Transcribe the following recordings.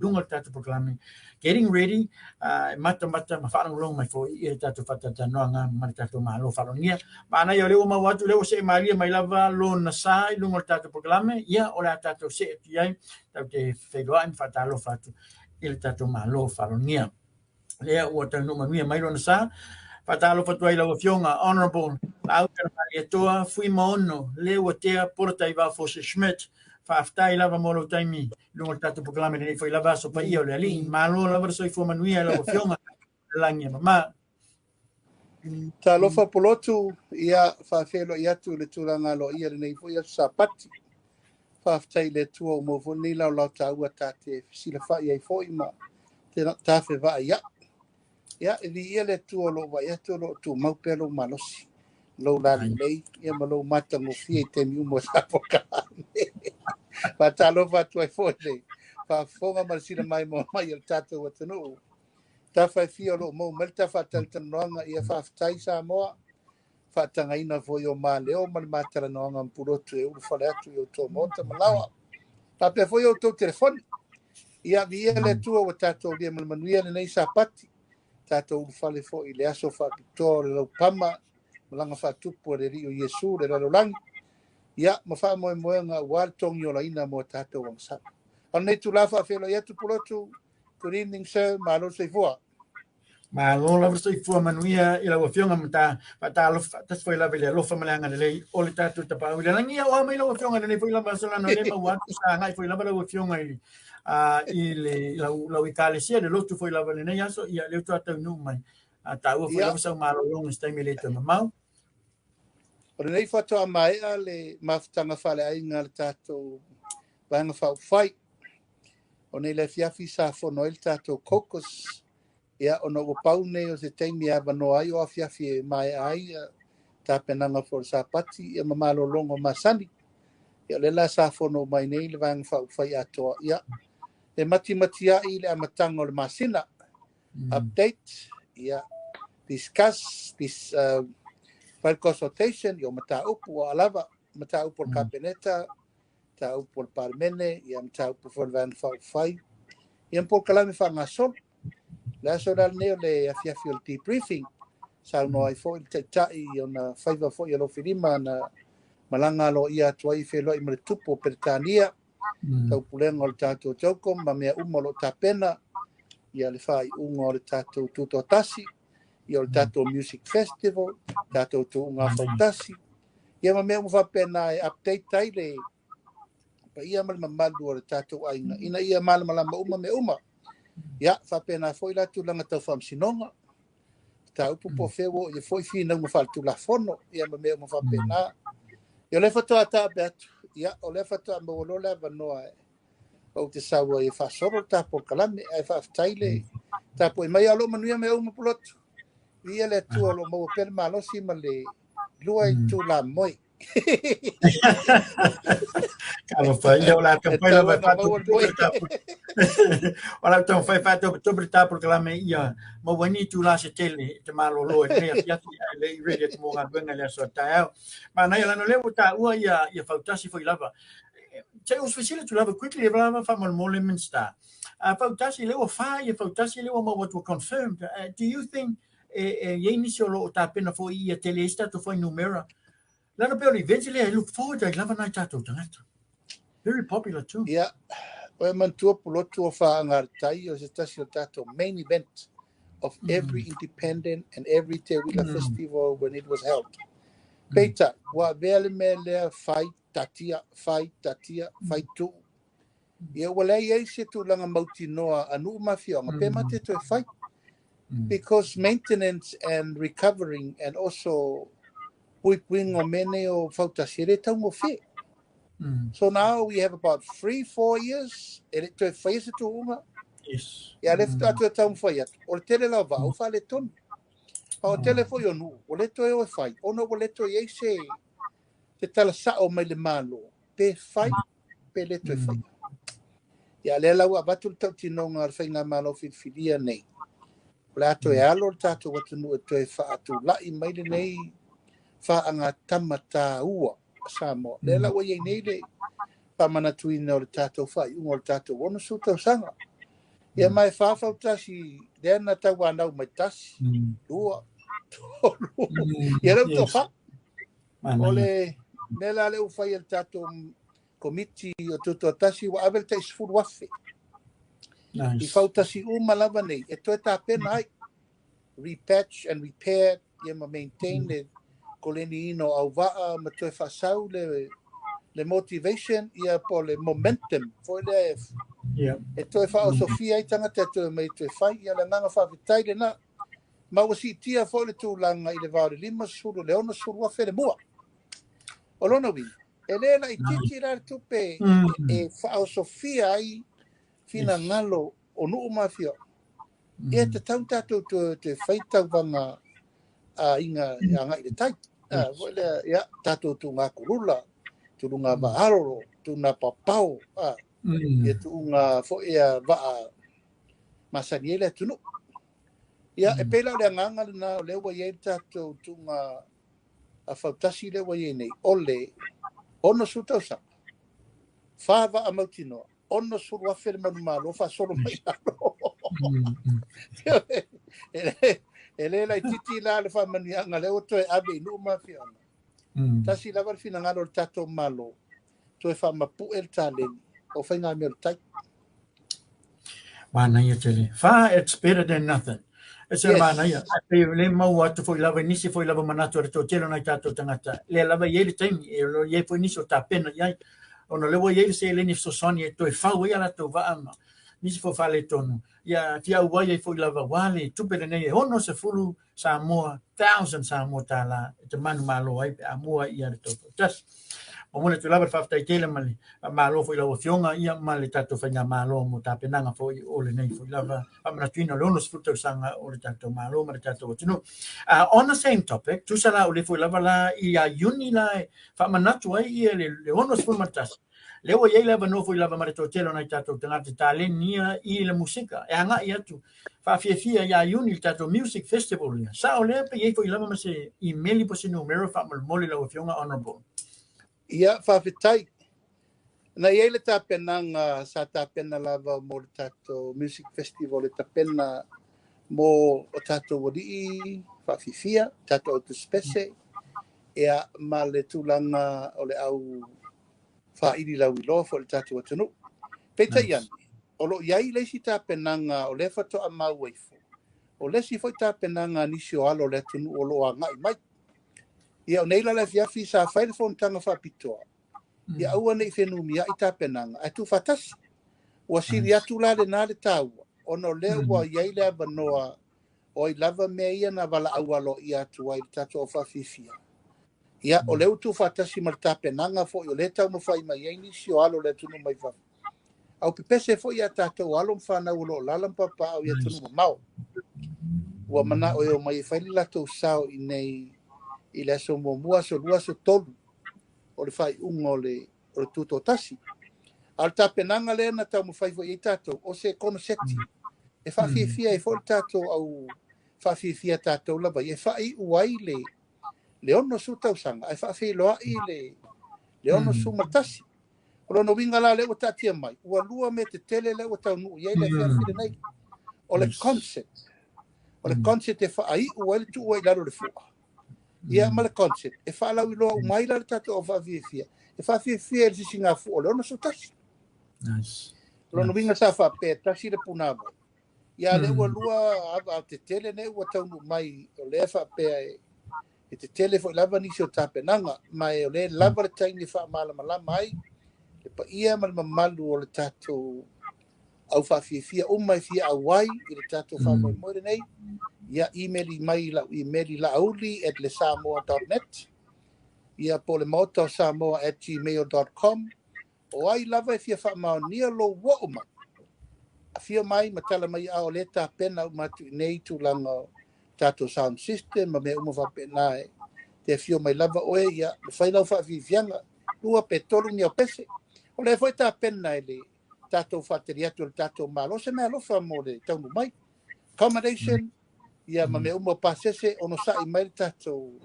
Luga o le tatou polokalame Getting Ready, e matamata ma faalogologo mai foi i le tatou faatalatalanoaga ma le tatou Malo faalogia. Manaia o lea ua maua atu, lea ua see malie mai lava lona sa i luga o le tatou polokalame, ia o le a tatou see atu i ai, tatou te feiloai ma faatalofa atu i le tatou Malo faalogia. Lea ua taunuu manuia mai lona sa. Faatalofa atu ai lau Afioga Honorable Laaupelamalietoa Fuimaono Leuatea Polataivao Fosi Schmidt. Faafetai lava mo lou taimi i luga o le tatou polokalame lenei foi lava aso paia o le Alii. Malo lava le soifua manuia i lau Afioga. Lagi e mama. Talofa Pulotu, ia faafeiloai atu i le tulaga aloaia i lenei foi aso Sapati. Faafetai i le Atua ua maua foi lenei laolao taua ta te fesilafai ai foi ma tafevaai ai. Ia, e viia le Atua o lo o vaai atu o lo o tumau pea lou malosi, lou lalelei, ia ma lou matagofie i taimi uma o sa polokalame. Faatalofa atu ai foi le faafofoga ma le silamaimoa mai o le tatou atunuu. Tafa e fia o lo o maua mai le tafaatalatalanoaga, ia faafetai Samoa, faatagaina foi o maleo ma le matalanoaga ma Pulotu e ulufale atu i outou maota ma laoa. Faapea foi outou telefoni. Ia viia le Atua ua tatou lia ma le manuia lenei Sapati. Tatou ulufale foi i le aso faapitoa o le laupama, malaga faatupu a le Alii o Iesu le lalolagi. Ia, ma faamoemoega aua le togiolaina mo tatou agasala. O lenei itula faafeiloai atu Pulotu. Good evening, sir. Malo soifua. Malo lava soifua manuia i lau Afioga ma ta faatalofa faatasi foi lava i le alofa ma le agalelei o le tatou Tapaau i le lagi. Ia oa mai lau Afioga i lenei foi lava aso lana o lea maua atu sa agai foi lava lau Afioga i le lau ekalesia, le lotu foi lava i lenei aso, ia lea faatoa taunuu mai. Taua foi lava sau malologa i se taimi e le toe mamao. O lenei faatoa maea le mafutaga faaleaiga a le tatou Vaega Faaupufai. O nei le afiafi sa fono ai le tatou caucus, ia ona ua pau nei o se taimi e avanoa ai o afiafi e maea ai tapenaga foi o le Sapati ia ma malologa masani. Ia o lea la sa fono mai nei le Vaega Faaupufai atoa, ia e matimatiai le amataga o le masina. Update, ia discuss, this file consultation, ia o mataupu o alava, mataupu o le Kapeneta, mataupu o le Palemene, ia mataupu foi o le Vaega Faaupufai, ia ma polokalame faagasolo. Le aso la lenei o le afiafi o le debriefing, saunoa ai foi le Taitai ona faiva foi o Lofilima na malaga aloaia atu ai feiloai ma le tupu o Peretania, taupulega o le tatou CHOGM ma mea uma o lo o tapena, ia le faaiuga o le tatou tutoatasi, ia o le tatou music festival, tatou tuuga fautasi, ia ma mea uma faapena e update ai le paia ma le mamalu o le tatou aiga ina ia malamalama uma mea uma. Ia faapena foi la tulaga tau faamasinoga, mataupu po o fea ua oo i ai foi finauga faaletulafono, ia ma mea uma faapena. Ia o lea faatoa taape atu, ia o lea faatoa maua loa le avanoa ou te sau ai e faasolo le ta polokalame, ae faafetai le tapuai mai. A o lo o manuia mea uma Pulotu. Viia le Atua o lo o maua pea le malosi ma le lua itula moe. Talofa, ia o le a taumafai lava e faatopetope o le a taumafai faatopetope le ta polokalame ia maua ai ni itula se tele e te malolo ai lenei afiafi ae le i ready atu mo galuega i le aso a taeao. Manaia leaga o lea ua taua ia fautasi foi lava. Se i ou fesili atu lava quickly lava faamolemole Minister. Fautasi lea ua fa ia fautasi lea ua maua atu ua confirmed. Do you think e i ai nisi o lo o tapena foi ia tele ai se tatou fuainumera? Leaga pei o le event lea e look forward ai lava nai tatou tagata. Very popular too. Ia, o e manatua Pulotu o Faaga-le-Tai o se tasi o tatou main event of every independent and every Teuila festival when it was held. Peitai, ua avea le mea lea fai tatia, fai tatia, fai tuu. Ia ua leai ai se tulaga mautinoa a nuu ma afioaga pe mate toe fai. Because maintenance and recovering and also puipuiga o mea nei o fautasi e le taugofie. So now we have about 3, 4 years e le toe faia se tuuga. Ia le faatoa toe taumafai atu. O le tele lava au faaletonu. A o tele foi o nuu, ua le toe o e fai, ona ua le toe i ai se tala sao mai le Malo, pe fai, pe le toe fai. Ia lea la ua avatu le tautinoga a le Faigamalo filifilia nei. O le a toe alo le tatou atunuu e toe faatulai mai lenei faagatama taua a Samoa. Lea la ua i ai nei le faamanatuina o le tatou faaiuga o le tatou 60 tausaga. Ia ma e 4 fautasi lea na tauanau mai 1, 2, 3, ia lea ua toafa. O le mea la lea ua fai e le tatou komiti o tutoatasi, ua ave le tai 10,000 i fautasi uma lava nei e toe tapena ai, repatch and repair, ia ma maintain le koleniina o auvaa ma toe faasau le motivation, ia po le momentum foi lea e toe faaosofia ai tagata e toe mai toe fai. Ia le agaga faafetai lena, ma ua siitia foi le tulaga i le va o le 50 le 60,000 le mua. O lona uiga, e lē laititi la le tupe e faaosofia ai finagalo o nuu ma afioaga. Ia tatau tatou toe fai tauvaga aiga agai le tai foi lea, ia tatou tuuga kulula, tuluga vaalolo, tuuga papao, ia tuuga foi ia vaa masani ai le atunuu. Ia e pei la o le agaga lena o lea ua i ai le tatou tuuga a fautasi lea ua i ai nei, o le 60 tausaga, fa vaa mautinoa, 60,000 le manumalo faasolo mai lalo. E lē laititi la le faamanuiaga lea ua toe ave i nuu ma afioaga. Tasi lava le finagalo o le tatou Malo, toe faamapue le taleni o faigamea o le tai. Manaia tele. Fa, it's better than nothing. E se manaia. Pe le mau atu foi lava nisi foi lava manatu o le toatele o nai tatou tagata. Lea lava i ai le taimi, e lo i ai foi nisi o tapena i ai. Ona lea ua i ai le seleni fesoasoani e toe fau ai a latou vaa ma nisi foi faaletonu. Ia fia auai ai foi lava ua le tupe lenei e 60 Samoa, thousand Samoa tālā e te manu malo ai pe a mua ia le tau tasi. Momoli atu lava le faafetai tele ma le malo foi lau afioga ia ma le tatou faigamalo mo tapenaga foi o lenei foi lava faamanatuina o le 60 tausaga o le tatou Malo ma le tatou atunuu. On the same topic, tusa la o le foi lava la ia Iuni la e faamanatu ai ia le 61, lea ua i ai le avanoa foi lava ma le toatele o nai tatou tagata taleni ia i le musika e agai atu faafiafia ia Iuni le tatou music festival ia. Sao lea pe i ai foi lava ma se email po se numera faamolemole lau afioga honorable? Ia, faafetai. Na i ai le tapenaga sa tapena lava mo le tatou music festival e tapena mo o tatou alii faafifia, tatou autusipese, ia ma le tulaga o le au faaili lauiloa foi le tatou atunuu. Peitai ane, o loo i ai le isi tapenaga o lea faatoa maua ifo. O le isi foi tapenaga a nisi o alo o le atunuu o loo agai mai. Ia o nei la le afiafi sa fai le fonotaga faapitoa. Ia aua nei fenumiai tapenaga, ae tuufaatasi. Ua sili atu la lena le taua, ona o lea ua i ai le avanoa o ai lava mea ia na valaau aloaia atu ai le tatou au faafifia. Ia, o lea ua tuufaatasi ma le tapenaga foi o lea taumafai mai ai nisi o alo o le atunuu mai fafo. Au pepese foi ia tatou alo ma fanau o lo o lala ma papaau i atunuu mamao. Ua manao e o mai e fai le latou sao i nei i le aso 1, aso 2, aso 3 o le faaiuga o le tutoatasi. A o le tapenaga lea na taumafai foi i ai tatou, o se konoseti e faafiafia ai foi le tatou au faafiafia tatou lava ia e faaiu ai le 60 tausaga ae faafeiloai le 61. O lona uiga la lea ua taatia mai, ua lua mea tetele lea ua taunuu i ai le afiafi lenei. O le concert. O le concert e faaiu ai le tuu ai i lalo le fua. Ia ma le concert e faalauiloa uma ai la le tatou au faafiafia. E faafiafia i le sisigafua o le 61. O lona uiga sa faapea tasi le punavai. Ia lea ua lua ava tetele nei ua taunuu mai o lea faapea e tetele foi lava nisi o tapenaga ma e o lea lava le taimi e faamalamalama ai le paia ma le mamalu o le tatou au faafiafia uma e fia auai i le tatou faamoemoe lenei. Ia email mai lau email laauli@lesamoa.net, ia po le maotaosamoa@gmail.com. O ai lava e fia faamaonia lou oo mai, afio mai ma tala mai a o lea tapena uma atu i nei tulaga o tatou sound system ma mea uma faapena e te afio mai lava oe, ia fai lau faafiafiaga lua pe tolu ni au pese. O lea foi tapena e le tatou faatali atu o le tatou Malo se mea alofa mo le taunuu mai. Accommodation, ia ma mea uma o pasese, ono sa'i mai le tatou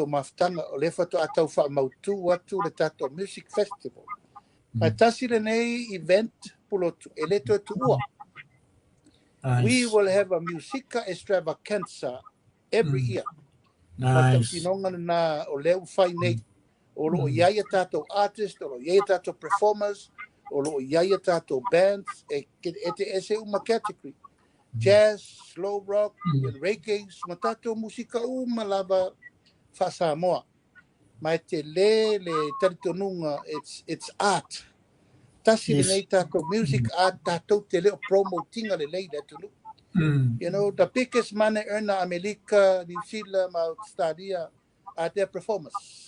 mafutaga o lea faatoa tau faamautu atu le tatou music festival. Ma tasi lenei event pulotu e le toe tuua. We Nice. will have a musica extravaganza every year. Nice. Faatautinoga lenā o lea ua fai nei. O loo i ai a tātou artist, o loo i ai a tātou performers, o loo i ai a tātou bands, e e te ese uma category. Jazz, slow rock, and reggae, ma tātou musika uma lava faa-Samoa. Ma e telē le talitonuga, it's art. Tasi lenei tātou music art tātou te le o promote-ina lelei i le atunuu. The biggest money earner Amerika, New Zealand, ma Australia are their performers.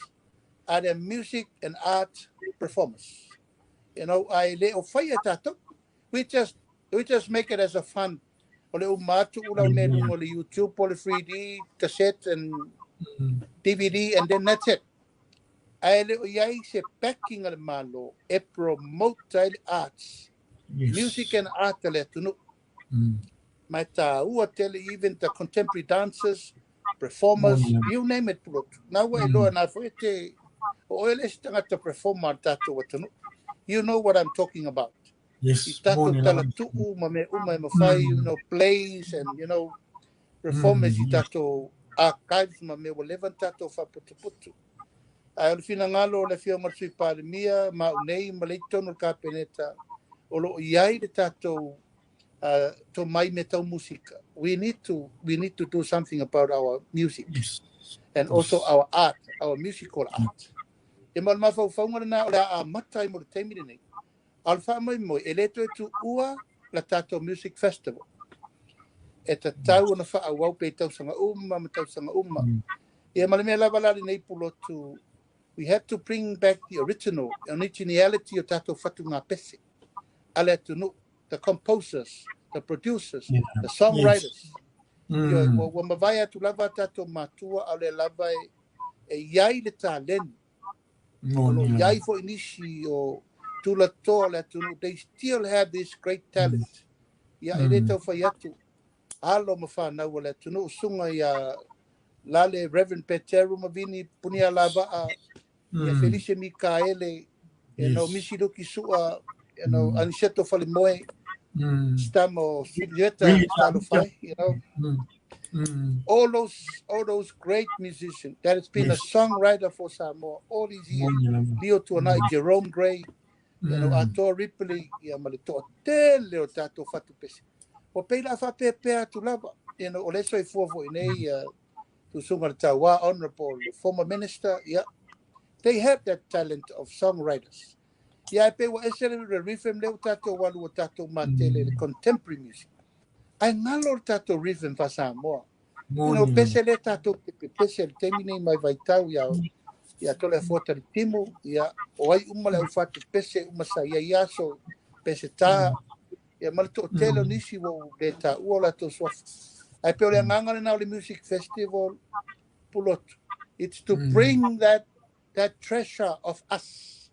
Are their music and art performers. Ai le o whai e tātou. We just make it as a fun. O le uma atu ula o mea luga o le YouTube, o le 3D, cassette and DVD, and then that's it. Ae le o iai se backing a le Malo e promote ai le arts. Music and art a le atunuu. Ma e tāua tele even the contemporary dancers, performers, you name it, Pulotu. Nā ua iloa nā foi te, o oe le isi tagata performer a le tātou atunuu. You know what I'm talking about. I tātou Moni lava. talatuu ma mea uma e mawhai, plays and performance i tātou archives ma mea ua leva ona tātou faaputuputu. Ae o le finagalo o le Afioga i le Sui Palemia, ma au nei ma le isi tonu o le Kapeneta, o loo i ai le tātou tomai me tau musika. We need to do something about our music and also our art, our musical art. E ma o le mafaufauga lenā o le a amata ai mo le taimi lenei. A o le faamoemoe, e le toe tuua la tātou music festival. E tatau ona faaauau pe i tausaga uma ma tausaga uma. Ia ma le mea lava la lenei Pulotu, we have to bring back the original, originality o tātou fatugapese. A le atunuu, the composers, the producers, the songwriters. Ua mavae atu lava tātou matua a o le lava e iai le taleni. O Moni loo lava. iai foi nisi o tulatoa o le atunuu, they still have this great talent. Ia e le tau fai atu, alo ma whanau o le atunuu, suga ia Lale Reverend Peteru Mavini Punia Lava'a, ia Felice Mikaele, Misi Luki Sua, Aniceto Falemoe, Stamo Filieta Really, Talofai. All those great musicians that has been a songwriter for Samoa all these years. Moni lava. Leo Tuanai, Jerome Gray, Atoa Ripley, ia ma le toatele o tātou fatupese. O peila whapepea atu lava, o le soifua foi nei, Tusunga le Tauā, honorable former minister, yeah. They have that talent of songwriters. Ia e pe ua ese le rhythm lea ua tātou alu ua tātou matele, le contemporary music. Ai ngalo le tātou rhythm fa Samoa. Moni lava. Pese le tātou te pepese le taimi nei mai vaitau ia ia tole fuata le timu, ia o ai uma le au fatu pese uma sa ia ia so pese tā, ia ma le toatele o nisi ua ou le tāua o latou suafa. Ae pei o le agaga lenā o le music festival Pulotu. It's to bring that treasure of us.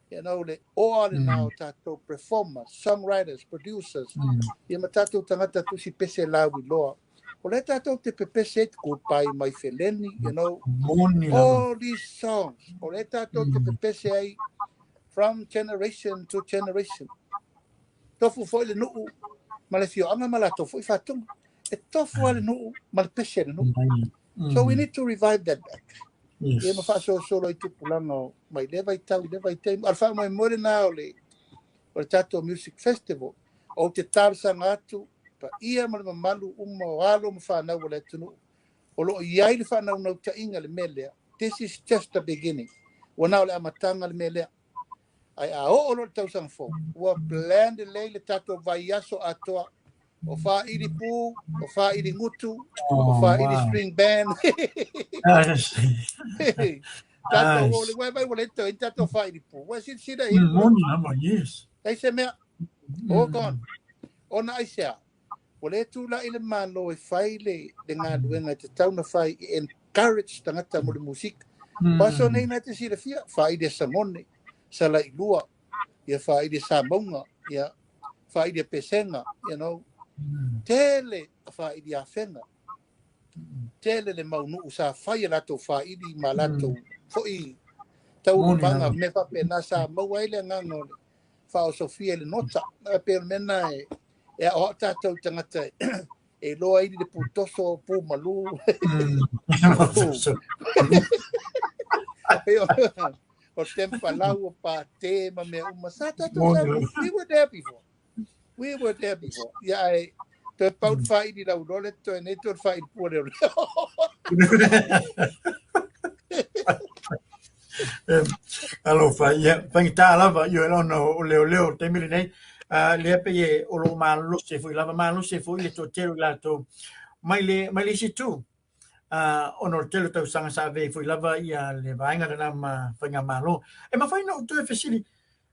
Le oa lenā o tātou performers, songwriters, producers, ia ma tātou tagata tusi pese lauiloa. O le tātou te pepese ai, Goodbye My Feleni. Moni lava. All these songs, o le tātou te pepese ai from generation to generation. Tofu foi le nuu, ma le fioaga ma latou foi faatoga. E tofu a le nuu, ma le pese le nuu. So we need to revive that back. Ia ma faasolosolo i tupulaga o mai lea vaitau i lea vaitaimi. A o le faamoemoe lenā o le tatou music festival. Ou te talosaga atu, paia ma le mamalu uma o alo ma fanau o le atunuu. O loo i ai le faanaunautaiga le mea lea. This is just the beginning. Ua na o le amataga le mea lea. Ai a oo loa le tausaga fou, ua plan lelei le tatou vaiaso atoa. O faaili pu, o faaili gutu, o faaili string band. Tatou o le uai vai ua le toe tatou faaili pu. Ua silasila i Moni lava, yes. ai se mea, all gone. Ona aisea, ua le tula'i le Malo e fai le galuega e tatau ona fai e encourage tagata mo le musika. O aso nei na te silafia, faaili e sagone, salailua, ia faaili e samauga, ia faaili e pesega, tele faaili afega. Tele le maunuu sa fai e latou faaili ma latou foi taualumaga mea faapena sa maua ai le agaga o le faaosofia i le nota. Ae pei o le mea lena e E o tātou tangata e loa i le putoso pu malu. O tempalau o pate ma mea uma sa tātou we were there before. We were there before. Ia ai toe pau le faaili lauloa le toe nei toe faaili pua leo. Alofa, ia, faigata lava, ioe ona o leoleo i le taimi lenei, lea pei e o lo o malolosi ai foi lava, malolosi ai foi le toatele o i latou mai le, mai le isi itu, ona o le tele o tausaga sa ave ai foi lava ia le vaega lena ma faigamalo. E mafai ona ou toe fesili,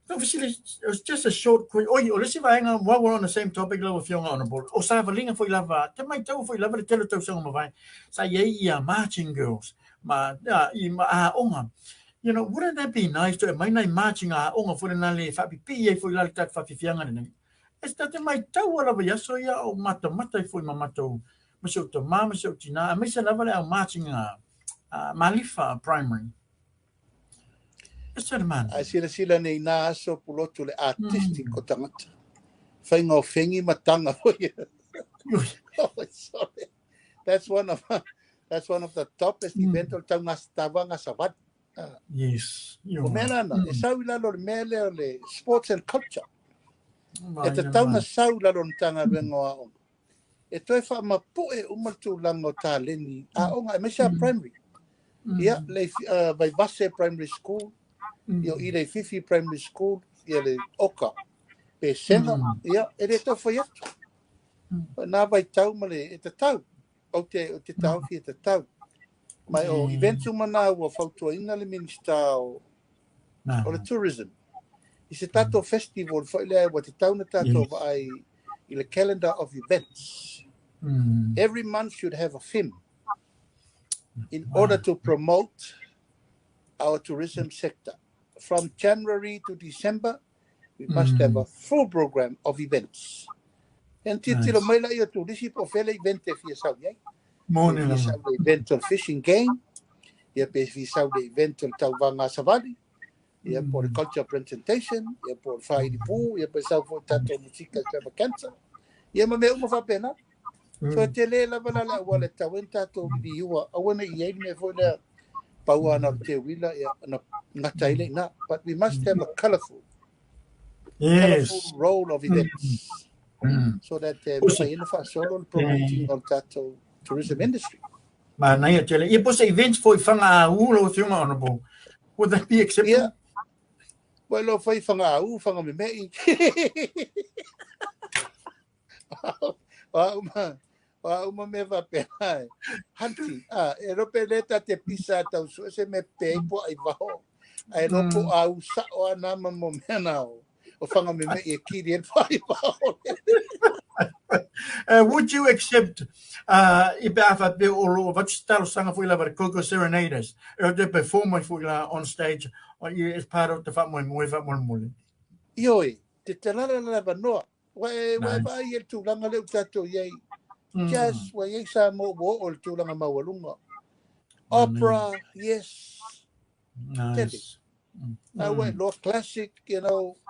toe fesili, just a short quick, oi, o le isi vaega, while we're on the same topic lau Afioga Honourable, o savaliga foi lava, te maitau foi lava le tele o tausaga ua mavae, sa i ai ia marching girls, ma, i ma aoga. You know, wouldn't that be nice toe aumai nai marching aoga foi lena le faapipii ai foi la le tatou faafiafiaga lenei. E ta te maitaua lava i aso ia o matamata ai foi ma matou, ma si ou tamā ma si ou tinā, aemaise lava le au marching a Malifa Primary. E se le mana. Ae silasila nei nā aso pulotu le artistic o tagata. Faiga o fegi ma taga foi. Oh, sorry. That's one of the topest event o le tauga gasavali. O mea lana, e sau i lalo o le mea lea o le sports and culture. E tatau na sau i lalo o le Matagaluega o Aoga. E toe faamapue uma le tulaga o taleni aoga, aemaise a primary. Ia, le Vaivase Primary School, ia o i Leififi Primary School, ia le Oka, Pesega, ia, e le tau fai atu. Nā vaitau ma le e tatau, o te taofi e tatau. Mai o events uma nā ua fautuaina le Minista o le Tourism. I se tātou festival foi lea ua tatau na tātou vaai i le calendar of events. Every month should have a theme in order to promote our tourism sector. From January to December, we must have a full program of events. And titilo mai la ia turisi po fele event e fia sau iai. Moni Pe fia lava. sau le event o le fishing game, ia pe fia sau le event o le tauvaga savali, ia po le culture presentation, ia po le whairi pū, ia pe sau foi tātou musika extravaganza. Ia ma mea uma faapena. So e tele lava la le auala e tatau ai ona tatou liliua, aua ne i ai le mea foi lea pau ana o le teuila ia na gata ai le ina. But we must have a colourful, colourful roll of events so that mafai ai ona faasolo le promoting o le tatou tourism industry. Manaia tele. Ia po se events foi whanga ū lau Afioga Honourable. Would that be acceptable? Ia, ua iloa foi whanga ū, whanga memei. O au ma, o au ma mea faapena e. Hunting, e rope le ta te pisa tau sue se me pe po ai vaho. Ai lo po au sa o ana ma mo mea na o whanga memei e kiri e po ai vaho. Would you accept i pe a whape o lo o vatu talosaga foi lava le Coco Serenaders e o te perform mai foi la on stage o i as part of te whaamoemoe whaamolemole? Ioe, te lala lava noa. Ua e vaai e le tulaga lea ua tatou i ai. Jazz, ua i ai sa mo ua oo le tulaga maualuga. Opera, yes. Tele. Na ua e loa classic,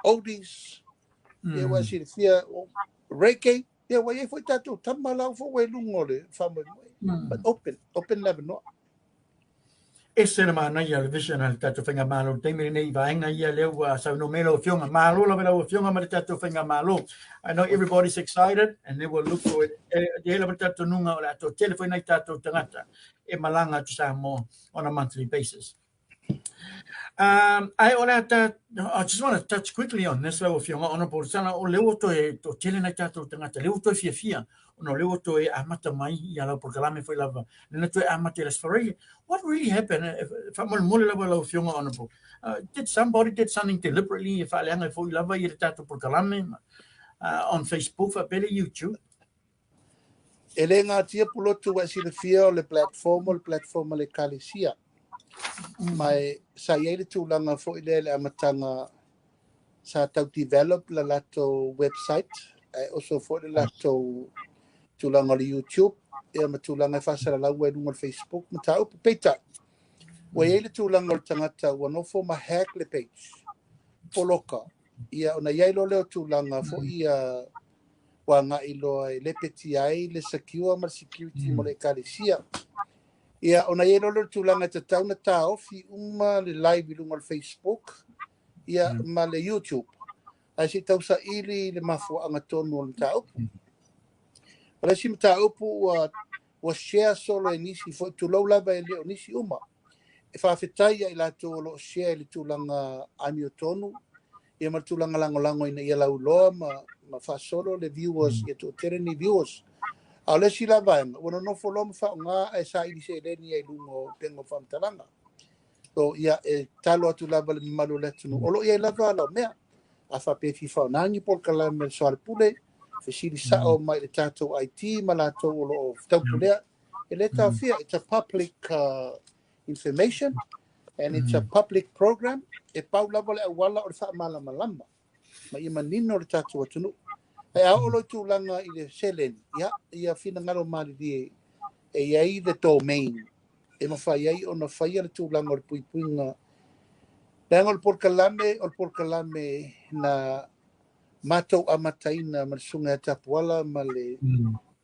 oldies. Ia ua silafia, reggae. Ia ua i ai foi tatou tama lau foi ua i luga o le faamoemoe. But open, open le avanoa. E se le manaia le vision a le tatou faigamalo le taimi lenei i vaega ia lea ua saunoa mai lau Afioga. Malo lava lau Afioga ma le tatou faigamalo. I know everybody's excited and they will look for it. E e lava le talitonuga o le a toatele foi nai tatou tagata e malaga atu Samoa on a monthly basis. Ae o le a ta, I just want to touch quickly on this lau Afioga Honourable Sana, o lea ua toe toatele nai tatou tagata, lea ua toe fiafia ona o lea ua toe amata mai ia lau polokalame foi lava, lena toe amata i le Aso Faraile. What really happened? Faamolemole lava lau Afioga Honourable. Did somebody did something deliberately e faaleaga ai foi lava ia le tatou polokalame on Facebook faapea le YouTube? E le gatia pulotu ua e silafia o le platform o le platform a le Ekalesia. Ma e sa i ai le tulaga foi lea i le amataga sa tau develop le latou website, ae oso foi le latou tulaga o le YouTube, ia ma tulaga e faasalalau ai i luga o le Facebook ma mataupu. Peitai, ua i ai le tulaga o le tagata ua nofo ma hack le page, poloka. Ia ona i ai loa lea o tulaga foi ia Ua agai loa e lepetia ai le secure ma le security mo le Ekalesia. Ia, ona i ai loa lea o le tulaga e tatau ona taofi uma le live i luga o le Facebook ia ma le YouTube, ae se i tausaili le mafuaaga tonu o le mataupu. O le isi mataupu ua share solo e nisi foi, tulou lava e le o nisi uma. E faafetai ia i latou o lo o share i le tulaga amiotonu ia ma le tulaga lagolago ina ia lauiloa ma faasolo le viewers ia toatele ni viewers. A o le isi la vaega, ua nonofo loa ma faaaoga ae saili seleni ai i luga o upega o faamatalaga. So ia, e talo atu lava le mamalu o le atunuu, o lo o i ai lava ala o mea. A faapea e fia faaaoga ni polokalame a le Soalepule, fesili sao mai i le tatou IT ma latou o lo o taupulea, e le taofia. It's a public information and it's a public program. E pau lava le auala o le faamalamalama ma ia manino le tatou atunuu. Ae a oo loa i tulaga i le seleni, ia, ia finagalo malilie e i ai le domain e mafai ai ona faia le tulaga o le puipuiga. Leaga o le polokalame na matou amataina ma le susuga ia Tapuala ma le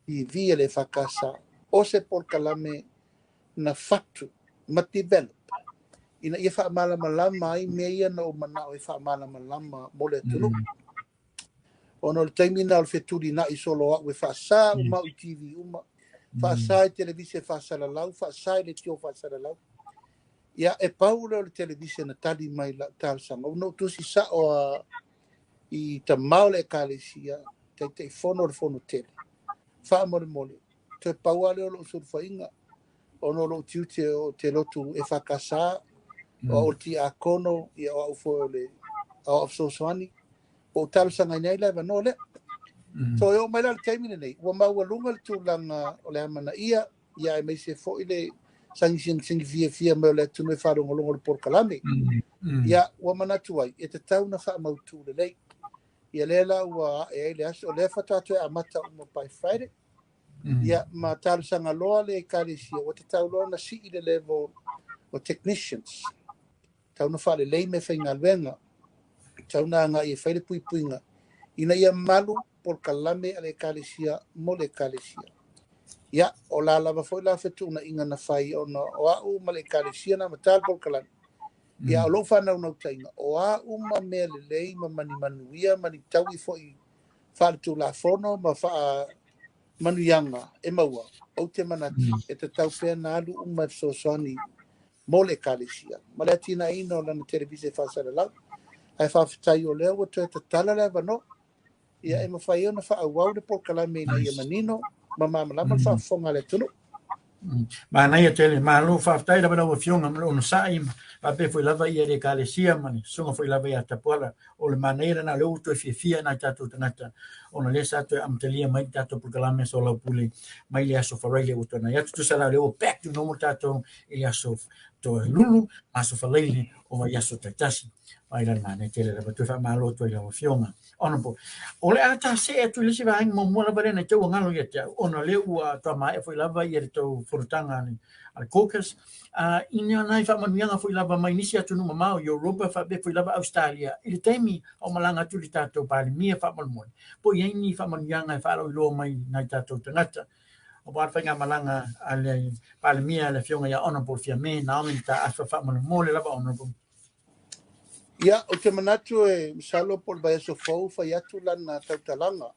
TV a le EFKS, o se polokalame na fatu ma develop ina ia faamalamalama ai mea ia na ou manao e faamalamalama mo le atunuu. Ona o le taimi na o le fetulinai solo au e faasa uma au i TV uma, faasa i televise faasalalau, faasa i leitio faasalalau. Ia, e pau lea o le televise na tali mai lau talosaga. Ona ou tusi sao a i tamao le Ekalesia, Taitaifono o le Fono Tele. Faamolemole, toe pau lava lea o lou sulufaiga, ona o lou tiute o te lotu EFKS, o au o le tiakono, ia o au foi o le aoao fesoasoani, ua ou talosagaina ai le avanoa lea. So e oo mai la le taimi lenei, ua maualuga le tulaga o le amanaia, ia aemaise foi le sagisagisagi fiafia mai o le atunuu e faalogologo i le polokalame. Ia, ua manatu ai, e tatau ona faamautu lelei. Ia lea la ua ae ai le aso, o lea faatoa toe amata uma by Friday. Ia, ma talosaga loa le Ekalesia, ua tatau loa ona sii le level o technicians. Tatau ona faalelei meafaigaluega, tatau ona agai e fai le puipuiga ina ia malu polokalame a le Ekalesia mo le Ekalesia. Ia, o la lava foi la fetuunaiga na fai ona o au ma le Ekalesia na amata le polokalame. Ia, o lou faanaunautaiga, o a uma mea lelei ma manimanuia ma ni taui foi faaletulafono ma faamanuiaga e maua, ou te manatu e tatau pea na alu uma e fesoasoani mo le Ekalesia ma le atinaeina o lana televise faasalalau. Ae faafetai o lea ua toe tatala le avanoa, ia e mafai ai ona faaauau le polokalame ina ia manino ma malamalama le faafofoga a le atunuu. Manaia tele, malo faafetai lava lau Afioga ma le onosai, faapea foi lava ia le Ekalesia ma le susuga foi lava ia Tapuala. O le manaia lena o lea ua toe fiafia nai tatou tagata ona lea sa toe amatalia mai le tatou polokalame soalaupule mai le aso Faraile ua tuanai atu. Tusa la o lea ua back to normal tatou i le aso Toelulu ma aso Faraile o vaiaso taitasi. Ai la le manaia tele lava toe faamalo atu ai lau Afioga. Honorable. O le a ta see atu i le isi vaega muamua lava lea na i tau galo ia te au, ona o lea ua toa maea foi lava ia le tou fonotaga a le caucus, i nai faamanuiaga foi lava mai nisi atunuu mamao i Europa faapea foi lava Australia i le taimi o malaga atu le tatou Palemia faamolemole. Po i ai ni faamanuiaga e faalauiloa mai nai tatou tagata aua le faigamalaga a le Palemia, le Afioga ia Honorable Fiame Naomi Mataafa, faamolemole lava, Honorable. Ia, ou te manatu e masalo po o le vaiaso fou fai atu lana tautalaga.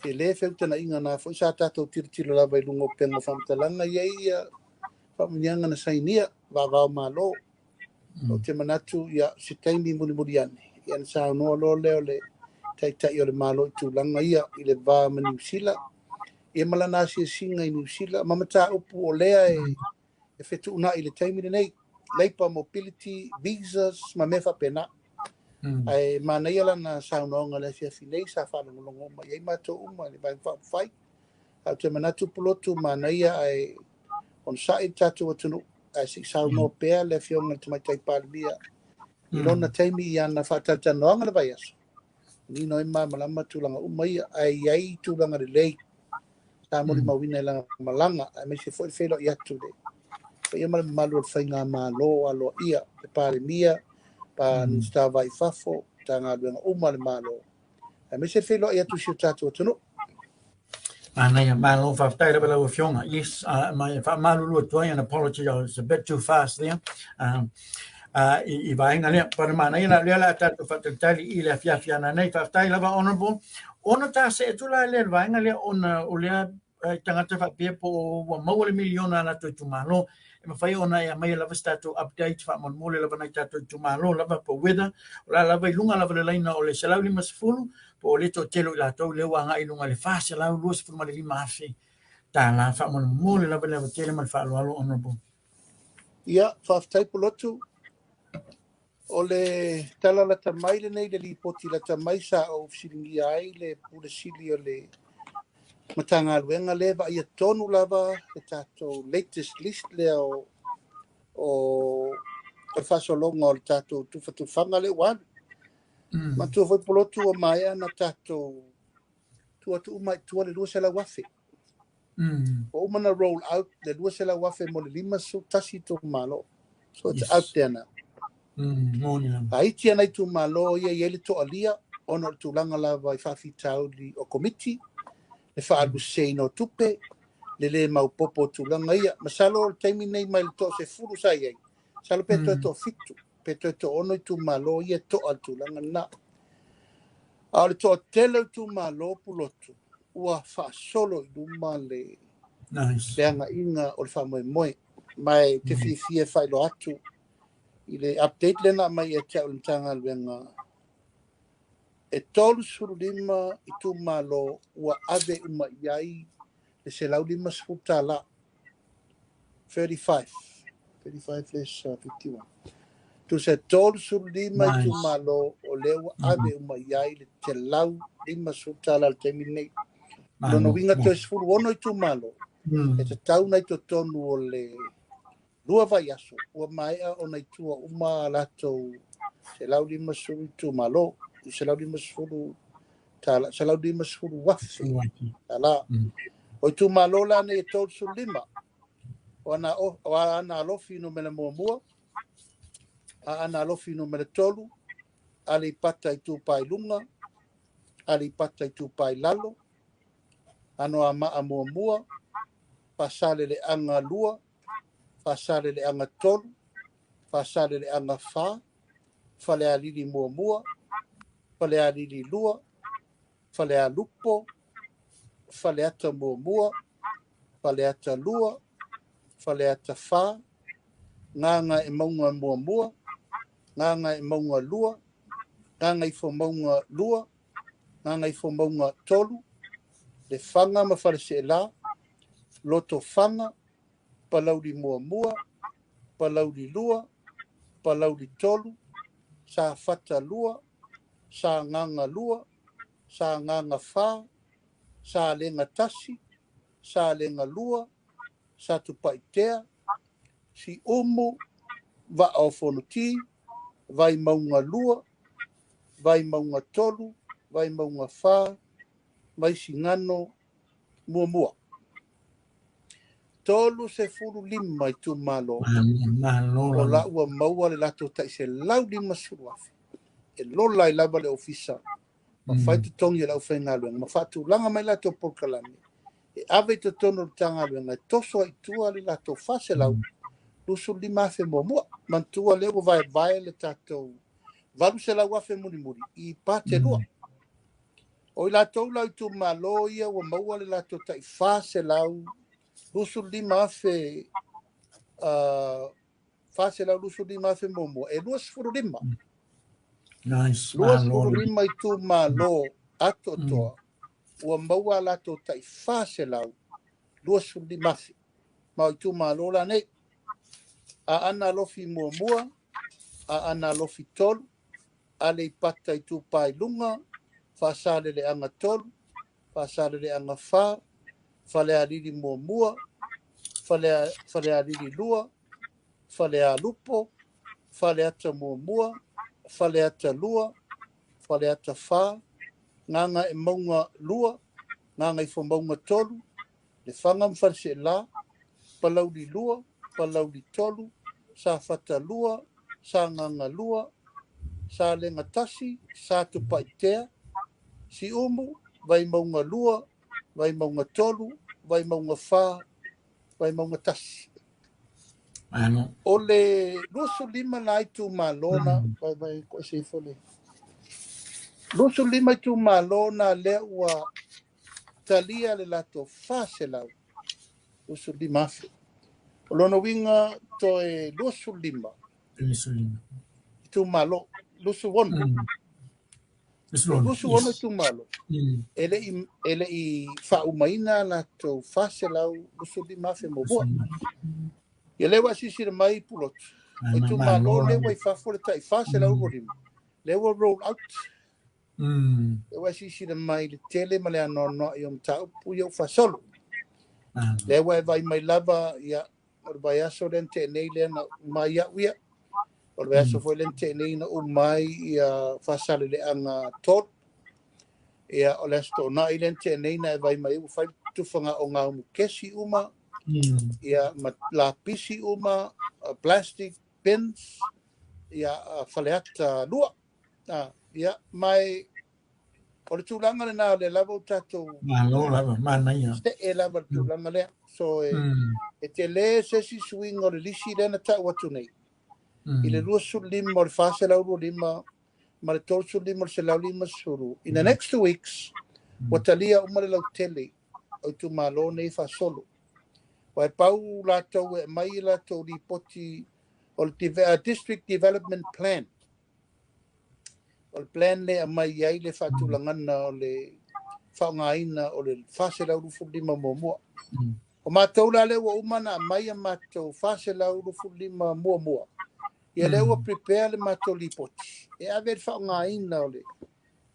Tele feutagaiga na foi sa tatou tilotilo lava i luga o upega o faamatalaga, i ai ia faamanuiaga na sainia vavao malo. Ou te manatu ia se taimi mulimuli ane, ia na saunoa loa lea o le Taitai o le Malo i tulaga ia i le va ma Niu Sila, ia ma lana asiasiga i Niu Sila, ma mataupu o lea e fetuunai i le taimi lenei, labour mobility, visas ma mea faapena. Ae manaia lana saunoaga le afiafi nei sa faalogologo mai ai matou uma i le Vaega Faaupufai. Ae ou te manatu Pulotu manaia ae onosai le tatou atunuu ae se i saunoa pea le Afioga i le Tamaitai Palemia i lona taimi i ana faatalatalanoaga le vaiaso. Nino ai malamalama tulaga uma ia, ae i ai tulaga lelei sa molimauina i lana malaga, aemaise foi le feiloai atu le paia ma le mamalu o le faigamalo aloaia, le Palemia, pa Minisita o Vai i Fafo, Matagaluega uma a le Malo. Aemaise le feiloai atu i si o tatou atunuu. Manaia, malo faafetai lava lau Afioga. Yes, ma e faamalulu atu ai, an apology, I was a bit too fast there. I vaega lea. But manaia la lea la tatou faatalitali i le afiafi ana nei. Faafetai lava, Honorable. Ona ta see atu la lea le vaega lea ona o lea tagata faapea po o ua maua le miliona a latou itumalo. E mafai ona e aumaia lava se tatou update faamolemole lava nai tatou itumalo lava po whether o la lava i luga lava le laina o le 150 po o le toatele o i latou lea ua agai i luga i le $425,000 faamolemole lava le avatele ma le faaaloalo, Honorable. Ia, faafetai Pulotu. O le tala lata mai lenei le lipoti lata mai sa ou fesiligia ai le Pule Sili o le Matagaluega lea e vaaia tonu lava le tatou latest list lea o le faasologa o le tatou tufatufaga lea ua alu. Manatua foi Pulotu ua maea na tatou tuu atu uma i tua le 200,000. Ua uma na roll out le 200,000 mo le 51 itumalo. So it's out there now. Moni lava. Aiti ana itumalo ia i ai le toalia ona o le tulaga lava i faafitauli o komiti, le faaaluseina o tupe, le lē maopoopo o tulaga ia. Masalo o le taimi nei mai le 10 sa i ai, masalo pe toe 7, pe toe 6 itumalo ia e toa le tulaga lena. A o le toatele o itumalo Pulotu ua faasolo i luma le Nice. le agaiga o le faamoemoe. Ma e te fiafia e faailoa atu i le update lea na aumai ia te au le Matagaluega, e 35 itumalo ua ave uma i ai le $150. 35. 35 less 51. Tusa e 35 itumalo o lea ua ave uma i ai le $150 le taimi lenei. Lona uiga toe 16 itumalo e tatau na i totonu o le 2 vaiaso ua maea ona i tua uma latou 150 itumalo, 150 tala, $150,000 tala. O itumalo la nei e 35, o Aana Alofi numera 1, Aana Alofi numera 3, Aleipata Itupa i Luga, Aleipata Itupa i Lalo, Anoamaa 1, Faasaleleaga 2, Faasaleleaga 3, Faasaleleaga 4, Falealili 1, Falealili 2, Falealupo, Faleata 1, Faleata 2, Faleata 4, Gagaemauga 1, Gagaemauga 2, Gagaifomauga 2, Gagaifomauga 3, Lefaga ma Faleaseela, Lotofaga, Palauli 1, Palauli 2, Palauli 3, Safata 2, Sagaga 2, Sagaga 4, Salega 1, Salega 2, Satupaitea, Siumu, Vaa o Fonoti, Vaimauga 2, Vaimauga 3, Vaimauga 4, Vaisigano 1. 35 itumalo o la ua maua le latou tai $150,000. E lola ai lava le ofisa ma fai totogi e le aufaigaluega ma faatulaga mai latou polokalame e ave i totonu o le Matagaluega e toso ai i tua le latou $425,000 muamua. Manatua lea ua vaevae le tatou $800,000 mulimuli i pate lua. O i latou la itumalo ia ua maua le latou tai $425,000, $425,000 muamua, e 25. Nice. 25 itumalo atoatoa ua maua latou tai $425,000. Ma o itumalo la nei. Aana Alofi 1, Aana Alofi 3, Aleipata Itupa i Luga, Faasaleleaga 3, Faasaleleaga 4, Falealili 1, Falealili 2, Falealupo, Faleata 1, Faleata 2, Faleata 4, Gagaemauga 2, Gagaifomauga 3, Lefaga ma Faleaseela, Palauli 2, Palauli 3, Safata 2, Sagaga 2, Salega 1, Satupaitea, Siumu, Vaimauga 2, Vaimauga 3, Vaimauga 4, Vaimauga 1. Ano. O le 25 la itumalo na, vai vai ko se ifo le. 25 itumalo na lea ua talia le latou 425,000. O lona uiga toe 25 25. itumalo, 26. 26. 26 itumalo. E le i faaumaina latou 425,000 muamua. Ia lea ua silasila mai Pulotu. O itumalo lea ua i fafo le tai 425. Lea ua roll out. Lea ua silasila mai le tele ma le anoanoai o mataupu ia ua faasolo. Lea ua e vaai mai lava, ia, o le vaiaso lea na tea nei lea na uma ai au ia. O le vaiaso foi lea na tea nei na uma ai ia Faasaleleaga 3. Ia, o le Aso Toonai lea na tea nei na e vaai mai ua fai tufaga o gaumu kesi uma, ia ma lapisi uma, plastic bins, ia Faleata 2. Ia, mai o le tulaga lena o le lava o tatou Malo lava, manaia. see lava le tulaga lea. So e tele se isi suiga o le lisi lea na tau atu nei. I le 25 o le 425 ma le 35 o le 150. In the next 2 weeks, ua talia uma le lautele o itumalo nei faasolo. Ua e pau latou e aumai latou lipoti o le District Development Plan. O le plan lea aumai ai le faatulagana o le faaaogaina o le 425 muamua. O matou la lea ua uma na aumai a matou 425 muamua. Ia lea ua prepare le matou lipoti e ave le faaaogaina o le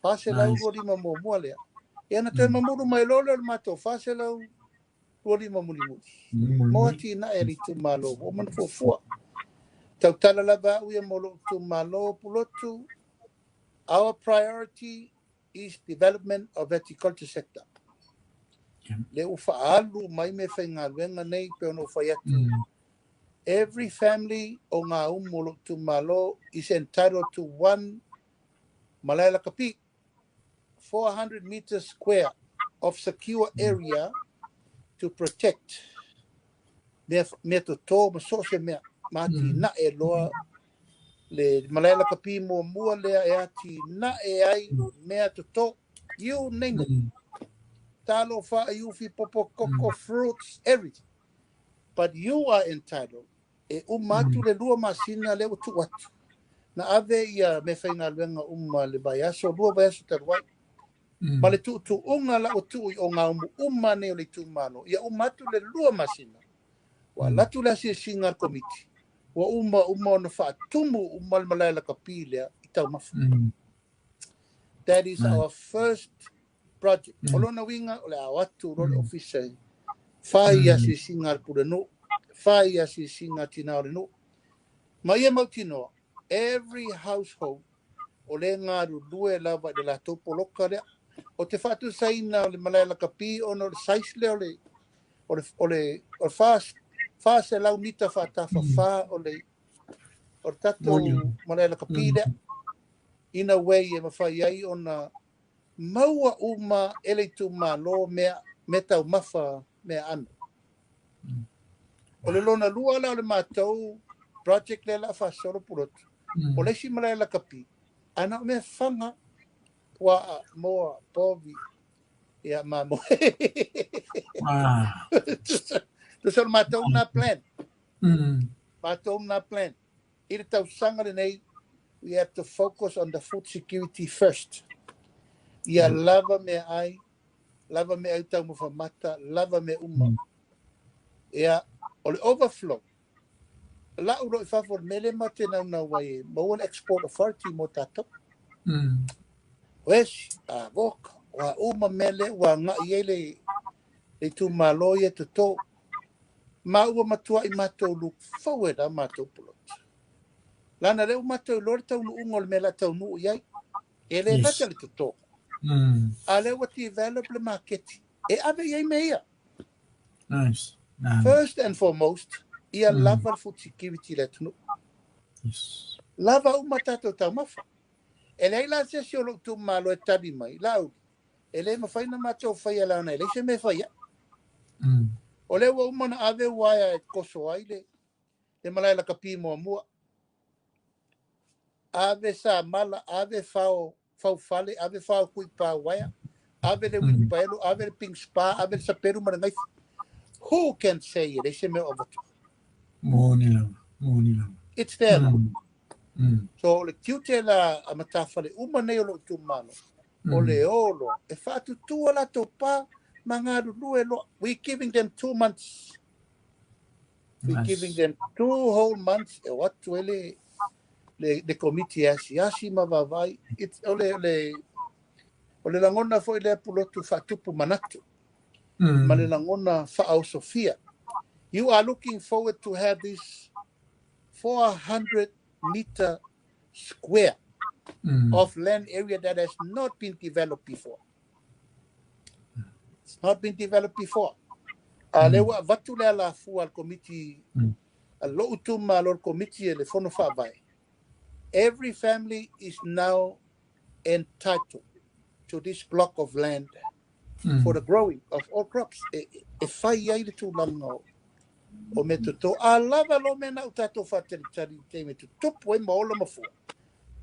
425 muamua lea. Ia na toe mamulu mai loa lea o le matou 425 mulimuli. Mo atinae le itumalo ua uma ona fuafua. Tautala lava au ia mo lou itumalo Pulotu. Our priority is development of agriculture sector. Le ua faaalu mai me faigaluega nei pe ona ua fai atu. Every family o ngā umu o lou itumalo is entitled to one malae lakapi, 400 meters square of secure area to protect mea, mea totō ma so se mea. Ma atinae loa le malae lakapi muamua lea e atinae ai mea totō. You name it. Talo, fa'aiufi, popo, koko, fruits, everything. But you are entitled. E uma atu le 2 masina lea ua tuu atu. Na ave ia me faigaluega uma le vaiaso, 2 vaiaso talu ai. Ma le tuutuuga la ua tuu i o ngā umu uma nei o le itumalo. Ia uma atu le 2 masina. Ua alu atu le asiasiga a le komiti. Ua uma uma ona faatumu uma le malae lakapi lea i taumafa. That is our first project. O lona uiga o le ao atu loa le ofisa e fai asiasiga a le pulenuu, fai asiasiga a tina o le nuu. Ma ia mautinoa, every household o le galulue lava i le latou poloka lea. O te faatusaina o le malae lakapi ona o le size lea o le 400 mita faatafafa o le tatou malae lakapi lea. In a way e mafai ai ona maua uma e le itumalo mea, mea taumafa mea ano. O le lona lua la o le matou project lea la faasolo Pulotu. O le isi malae lakapi, ana o mea faga, puaa, moa, povi, ia mamoe. Tusa o le matou na plan. Matou na plan. I le tausaga lenei, we have to focus on the food security first. Ia lava mea ai, lava mea ai taumafa mata, lava mea uma. Ia, o le overflow. Lau lo i fafo le mele ma te naunau ai e maua le export authority mo tatou. O esi, a voka, o a uma mea lea ua agai ai le itumalo ia totō. Ma ua matua i matou look forward a matou Pulotu. Lana lea ua matou iloa le taunuuga o le mea la taunuu i ai. E le lata le totō. A lea ua develop le maketi. E ave i ai mea ia. Nice. Nice. First and foremost, ia lava le food security le atunuu. Lava uma tatou taumafa. E leai la se isi o lou itumalo e tali mai, lau. E lē mafai ona matou faia leaga e leai se mea e fai ai. O lea ua uma ona ave uaea e toso ai le malae lakapi muamua. Ave samala, ave fao faufale, ave fao kuipa uaea, ave le uilipaelo, ave le pink spa, ave le sapelu ma le gaifa. Who can say e leai se mea o avatu? Moni lava, moni lava. It's there. So o le tiute la a matafale uma nei o lou itumalo, o le o loa e faatutu a latou pa ma galulue loa. We giving them 2 months. We giving them 2 whole months e o atu ai le komiti e asiasi ma vaavaai. It's, o le lagona foi lea, Pulotu, faatupu manatu ma le lagona faaosofia. You are looking forward to have this 400 meter square of land area that has not been developed before. It's not been developed before. A lea ua avatu le alafua al komiti a lou itumalo, le komiti e le fono faavae. Every family is now entitled to this block of land for the growing of all crops. E fai ai le tulaga o me toto. A lava lo mea na o tātou whātalitali i te me tutupu ai ma ola mafua.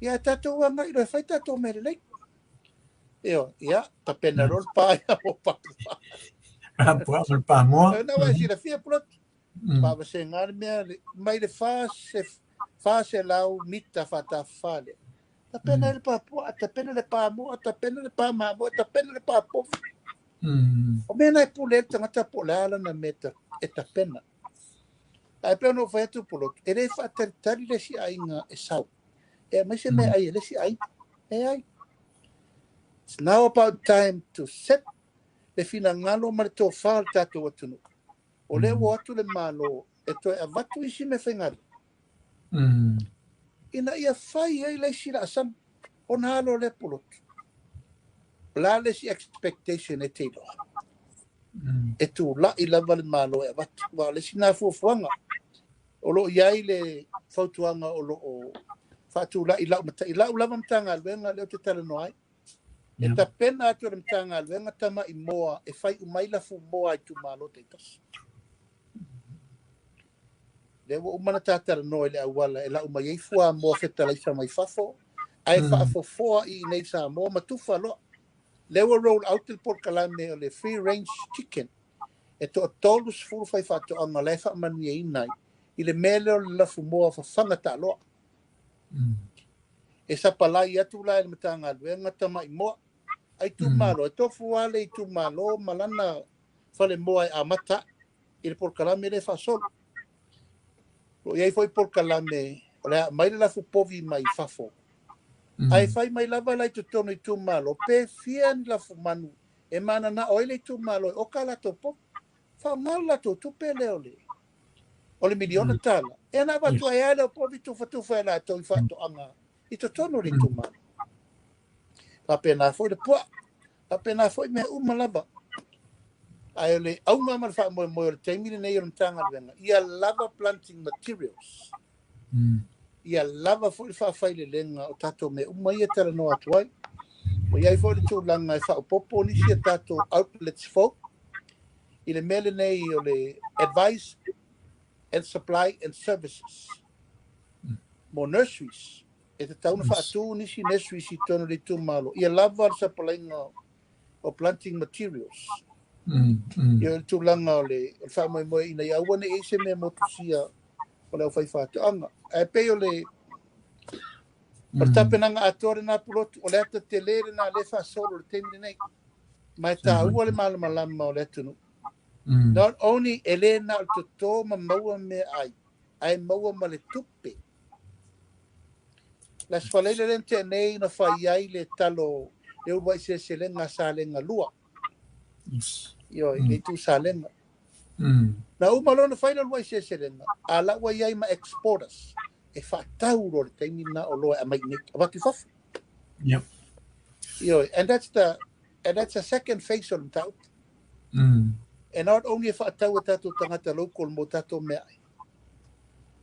Ia tātou anga i e fai tātou mea lelei. Io, ia, tapena rol pa ia o papu. Pa ma pa moa. Na wa si la fia plot. Pa va se ngā mea mai le fa se fa se lau mita fa ta fale. Tapena le papua, tapena le pa moa, tapena le pa ma moa, tapena le pa pofi. O mea na e pule le tagata po o le a lana mea e tapena. Ae pei ona ou fai atu, Pulotu, e lē faatalitali le isi aiga e sau. E aumai se mea ai e le isi aiga. E ai. It's now about time to set le finagalo ma le tofā o le tatou atunuu. O lea ua atu le Malo e toe avatu isi mea faigaluega. Ina ia fai ai le isi laasaga ona alo lea, Pulotu. O le a le isi expectation e te iloa? E tula'i lava le Malo e avatu. Ua o le isi na fuafuaga o loo i ai le fautuaga o loo faatula'i lau matai lau lava Matagaluega lea ou te talanoa ai. E tapena atu e le Matagaluega tama'i moa e fai umai lafu moa i itumalo taitasi. Lea ua uma ona tatalanoa i le auala e lau mai ai fuamoa fetalaisa mai fafo ae faafofoa i inei Samoa ma tufa loa. Lea ua roll out le polokalame o le free range chicken. E 30 fai faatoaga la e faamanuiaina ai i le mea lea o le lafumoa fafaga taaloa. E sapalai atu la e le Matagaluega tama'i moa ai itumalo e tofu lava le itumalo ma lana falemoa e amata i le polokalame lea e faasolo. O i ai foi polokalame o le a aumai le lafu povi mai fafo. Ae fai mai lava la i totonu itumalo pe fia ni lafu manu e mananao ai le itumalo e oka latou povi. Faaaoga le latou tupe lea o le $1 miliona. E na avatu ai lava le o povi tufatufa e latou i faatoaga i totonu o le itumalo. Faapena foi le puaa, faapena foi mea uma lava. Ae o le auga ma le faamoemoe o le taimi lenei o le Matagaluega, ia lava planting materials. Ia lava foi le faafailelega o tatou mea uma ia e talanoa atu ai. Ua i ai foi le tulaga e faaopoopo nisi a tatou outlets fou i le mea lenei o le advice and supply and services mo nurseries. E tatau ona faatu nisi nurseries i totonu o le itumalo, ia lava le sapalaiga o planting materials. Ia o le tulaga o le faamoemoe ina ia aua ne i se mea motusia o le aufai faatoaga. Ae pei o le tapenaga atoa lena, Pulotu, o le ata tele lena lea e faasolo i le taimi lenei. Ma e taua le malamalama o le atunuu. Not only e lē na o le toto ma maua mea ai, ae maua ma le tupe. Le Aso Faraile lea na tea nei na fai ai le talo le uluai seleselega a Salega 2. Ioe, le itu Salega. Na uma loa ona fai le uluai seleselega, a la ua i ai ma exporters e faatau loa le taimi lena o loa e aumai i nei, avatu i fafo. Ioe, and that's the second phase o le mataupu. E not only e faatau e tatou tagata local mo tatou meaai,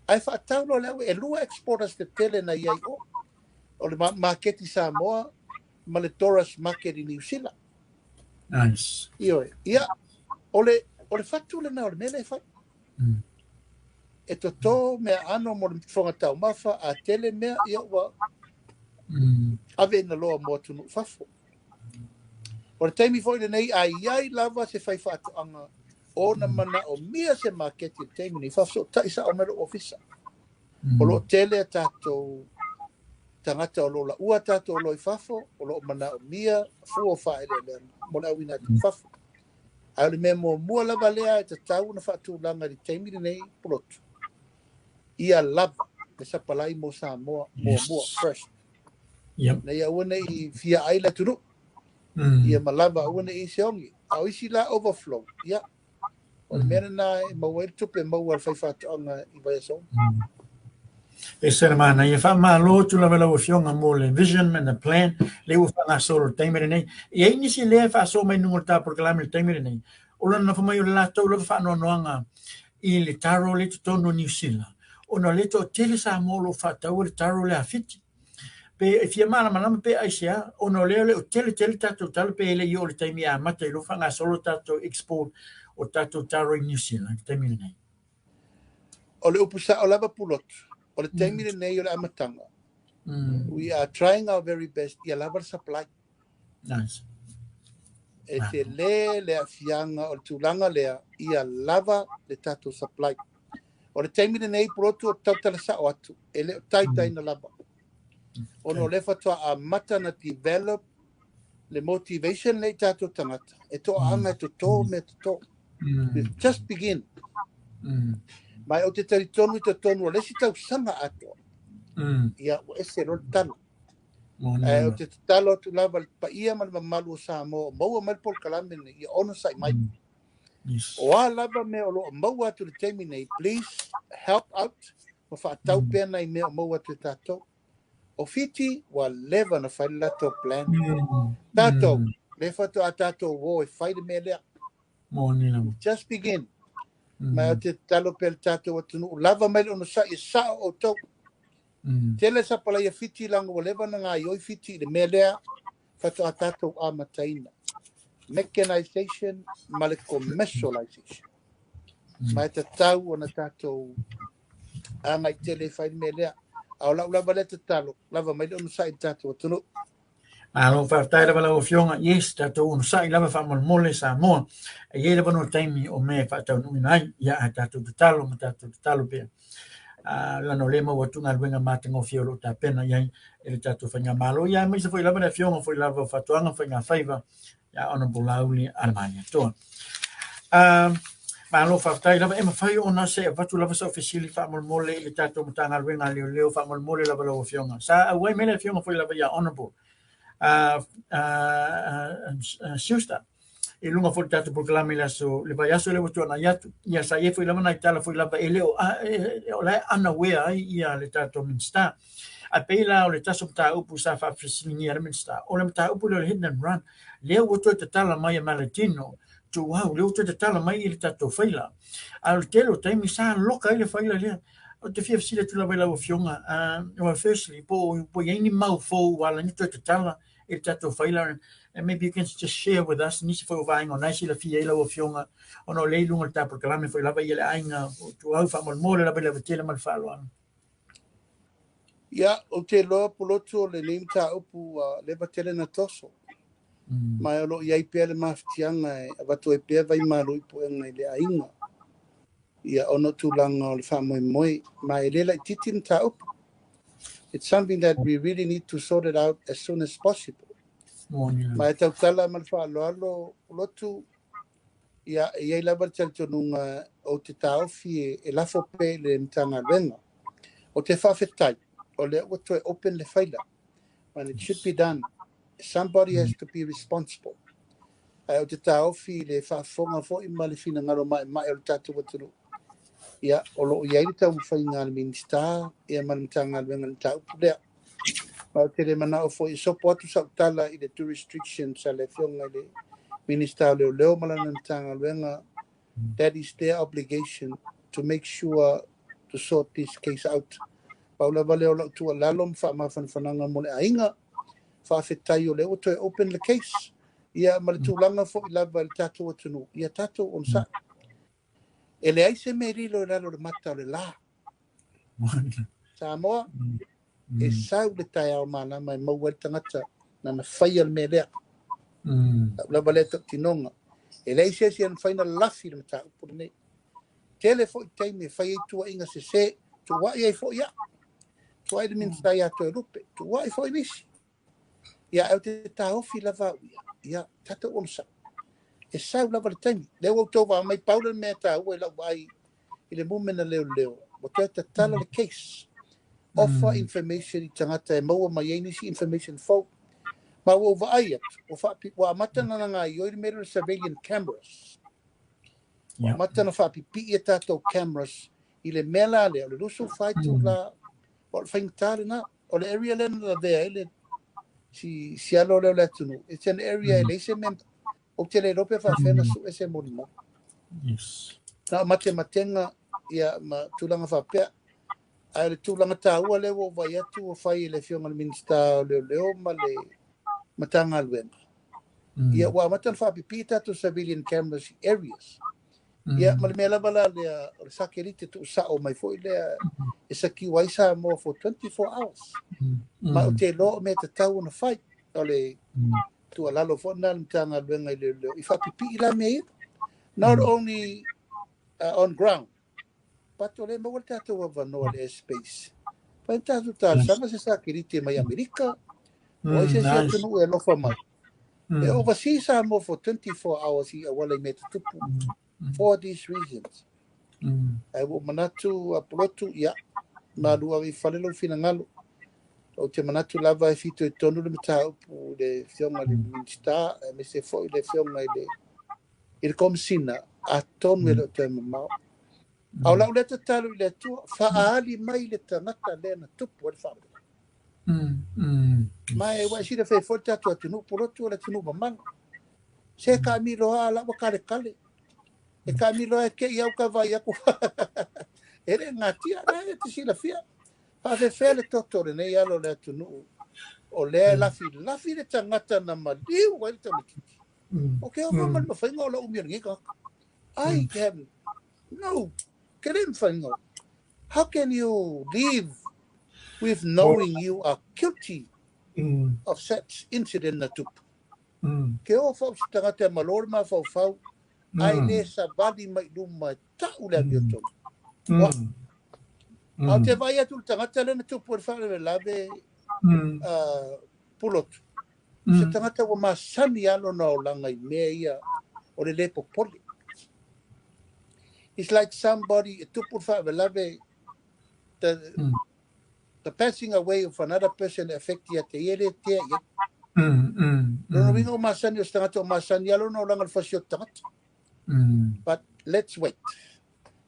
ae faatau loa le au e lua exporters tetele na i ai o. O le maketi Samoa ma le Doras market i New Zealand. Nice. Ioe. Ia, o le fatu lena o le mea lea e fai. E totō mea ano mo le fofoga taumafa, a tele mea, ia ua ave ina loa mo atunuu fafo. O le taimi foi lenei, a i ai lava se fai faatoaga ona manaomia se maketi i le taimi nei, faafesootai sao mai lou ofisa. O lo o tele a tatou tagata o lo o laua tatou oloa i fafo, o lo o manaomia fua o faaeleeleaga mo le auina atu i fafo. Ae o le mea muamua lava lea e tatau ona faatulaga i le taimi lenei, Pulotu, ia lava le sapalai mo Samoa muamua, first. Ina ia aua ne i fia ai le atunuu. Ia ma lava aua ne i se ogi. A o isi la overflow, ia, o le mea lena e maua ai le tupe maua a le faifaatoaga i vaiaso uma. E se le manaia, faamalo atu lava i lau Afioga mo le vision and the plan lea ua faagasolo i le taimi lenei. E i ai nisi lea e faasoa mai i luga o le ta polokalame i le taimi lenei, o lona nofo mai o le latou lava faanoanoaga i le taro lea i totonu o Niu Sila, ona o lea e toatele Samoa o lo o faataua le taro lea a Fiti. Pe e fia malamalama pe aisea, ona o lea e le o tele tele tatou talo, pe e le i oo i le taimi e amata ai loa faagasolo tatou export o tatou taro i Niu Sila i le taimi lenei. O le upu sao lava Pulotu, o le taimi lenei o le amataga. We are trying our very best ia lava le supply. Nice. E tele le aafiaga o le tulaga lea ia lava le tatou supply. O le taimi lenei Pulotu o tautala sao atu, e le o taitaina lava. Ona o lea faatoa amata na develop le motivation lea i tatou tagata, e toaaga e totō mea totō. We've just begin. Ma ou te talitonu i totonu o le isi tausaga atoa. Ia, ua ese loa le tala. Ae ou te tatalo atu lava i le paia ma le mamalu o Samoa o maua mai le polokalame lenei, ia onosai mai. O a lava mea o lo o maua atu i le taimi nei, please help out ma faatau pea nai mea o maua atu e tatou. O Fiti, ua leva na fai le latou plan. Tatou, lea faatoa tatou o e fai le mea lea. Just begin. Ma ou te tatalo pea i le tatou atunuu, lava mai le onosai e sao outou. Tele sapalaia Fiti leaga ua leva na gaioi Fiti i le mea lea faatoa tatou amataina. Mechanization ma le commercialization. Ma e tatau ona tatou agai tele e fai le mea lea. A o lau lava lea tatalo, lava mai le onosai i le tatou atunuu. Malo faafetai lava lau Afioga. Yes, tatou onosai lava faamolemole Samoa. E i ai lava no taimi o mea e faataunuuina ai. Ia, ae tatou tatalo ma tatou tatalo pea. Leaga o lea e maua atu galuega matagofie o lo o tapena i ai e le tatou faigamalo. Ia, aemaise foi lava le Afioga foi lava o Faatoaga ma Faigafaiva, ia Honorable Laauli Alemaniatoa. Malo faafetai lava. E mafai ona se avatu lava sau fesili faamolemole i le tatou Matagaluega a Leoleo faamolemole lava lau Afioga. Sa auai mai le Afioga foi lava ia Honorable Schuster i luga foi o le tatou polokalame i le aso le vaiaso lea ua tuanai atu. Ia sa i ai foi lava nai tala foi lava e le o o la e unaware ai ia le tatou Minista. Ae pei la o le tasi o mataupu sa faafesiligia e le Minista, o le mataupu lea o le hit and run, lea ua toe tatala mai e Maletino Tuau, lea ua toe tatala mai i le tatou faila. A o le tele o taimi sa loka ai le faila lea. Ou te fia fesili atu lava i lau Afioga, well, firstly, po i ai ni mau fou ua ala ai ona toe tatala i le tatou faila, and maybe you can just share with us nisi foi o vaega o lena e silafia ai lau Afioga, ona o lea i luga o le ta polokalame foi lava ia le aiga o Tuau faamolemole lava i le avatele ma le faaaloalo. Ia, ou te iloa Pulotu o lenei mataupu ua leva tele na toso. Ma o lo o i ai pea le mafatiaga e avatu ai pea vaimalu i puega i le aiga. Ia, ona o tulaga o le faamoemoe, ma e le laitiiti le mataupu. It's something that we really need to sort it out as soon as possible. Ma e tautala ma le faaaloalo Pulotu, ia, e i ai lava le talitonuga ou te taofi e lafo pea i le Matagaluega. Ou te faafetai, o lea ua toe open le faila. And it should be done. Somebody has to be responsible. Ae ou te taofi i le faafofoga foi ma le finagalo maemae o le tatou atunuu. Ia, o lo o i ai le taumafaiga a le Minista ia ma le Matagaluega i le mataupu lea. Ma ou te le manao foi e sopo atu sau tala i le jurisdictions a le Afioga i le Minista o Leoleo ma lana Matagaluega. That is their obligation to make sure to sort this case out. Pau lava lea o lau tuualalo ma faamafanafanaga mo le aiga. Faafetai o lea ua toe open le case. Ia ma le tulaga fo'i lava i le tatou atunuu, ia tatou onosa'i. E leai se mea lilo i lalo o le mata o le lā. Samoa, e sau le taeao malama e maua ai le tagata nana faia le mea lea. Lau lava lea tautinoga. E leai se isi e mafai ona lafi le mataupu lenei. Tele fo'i taimi e fai ai tuuaiga sesē, tuuai ai fo'i au. Tuuai le Minisita ia Toelupe, tuuai fo'i nisi. Ia ae ou te taofi lava au ia, ia tatou onosai. E sau lava le taimi. Lea ua outou vaai mai, pau le mea taua i lau vaai i le movement a leoleo, ua toe tatala le case. Offer information i tagata e maua mai ai nisi information fou. Ma ua ou vaai atu, ua amata ona gaoioi le mea lea o le surveillance cameras. Ua amata ona faapipii a tatou cameras i le mea la lea, o le 24 itula, o le faigata lena. O le area lea na lavea ai le si alo lea o le atunuu. It's an area e leai se mea, ou te le iloa pe faapefea ona sue se molimau. Na o matematega ia ma tulaga faapea. Ae o le tulaga taua lea ua ou vaai atu ua fai e le Afioga i le Minisita o Leoleo ma le Matagaluega. Ia ua amata ona faapipii tatou civilian cameras i areas. Ia ma le mea lava la lea o le satellite tuusao mai foi lea e secure ai Samoa for 24 hours. Ma ou te iloa o mea tatau ona fai. O le tuualalo foi lena a le Matagaluega i Leoleo i faapipii la mea ia. Not only on ground, but o lea e maua le tatou avanoa i le airspace. Fai tatou talosaga se satellite mai Amerika, o ai se isi atunuu e alofa mai. E oversee Samoa for 24 hours i auala i mea tutupu. For these reasons. Ae ua ou manatu a Pulotu, ia, malu ave i fale lou finagalo. Ou te manatu lava e fitoitonu le mataupu i le Afioga i le Minisita, aemaise foi le Afioga i le Komesina, atonu e le o toe mamao. A o lau lea tatalo i le Atua, faaali mai le tagata lea na tupu ai le faalavelave. Ma e ua e silafia foi le tatou atunuu, Pulotu o le atunuu mamala. Se taamilo lava la ua kalekale. E taamilo lava e te i au ka vaai atu. E le gatia, la e te silafia. Faafefea le toto o lenei alo o le atunuu o lea e lafilafi le tagata na maliu ai le tamaitiiti. O ke ofa ma le mafaiga o lau umi o lenei tagata. I have no, ke le mafaiga. How can you live with knowing you are guilty of such incident na tupu? Ke ofa o se tagata e malo le mafaufau, ae le savali mai luma e tau le amiotonu. A o te vaai atu le tagata lea na tupu ai le faalavelave Pulotu. Se tagata ua masani lava lona olaga i mea ia o le le popole. It's like somebody e tupu le faalavelave, the passing away of another person affect ia te ia le tea ia. Lona uiga o masani o se tagata o masani lava lona olaga i le fasi o le tagata. But let's wait.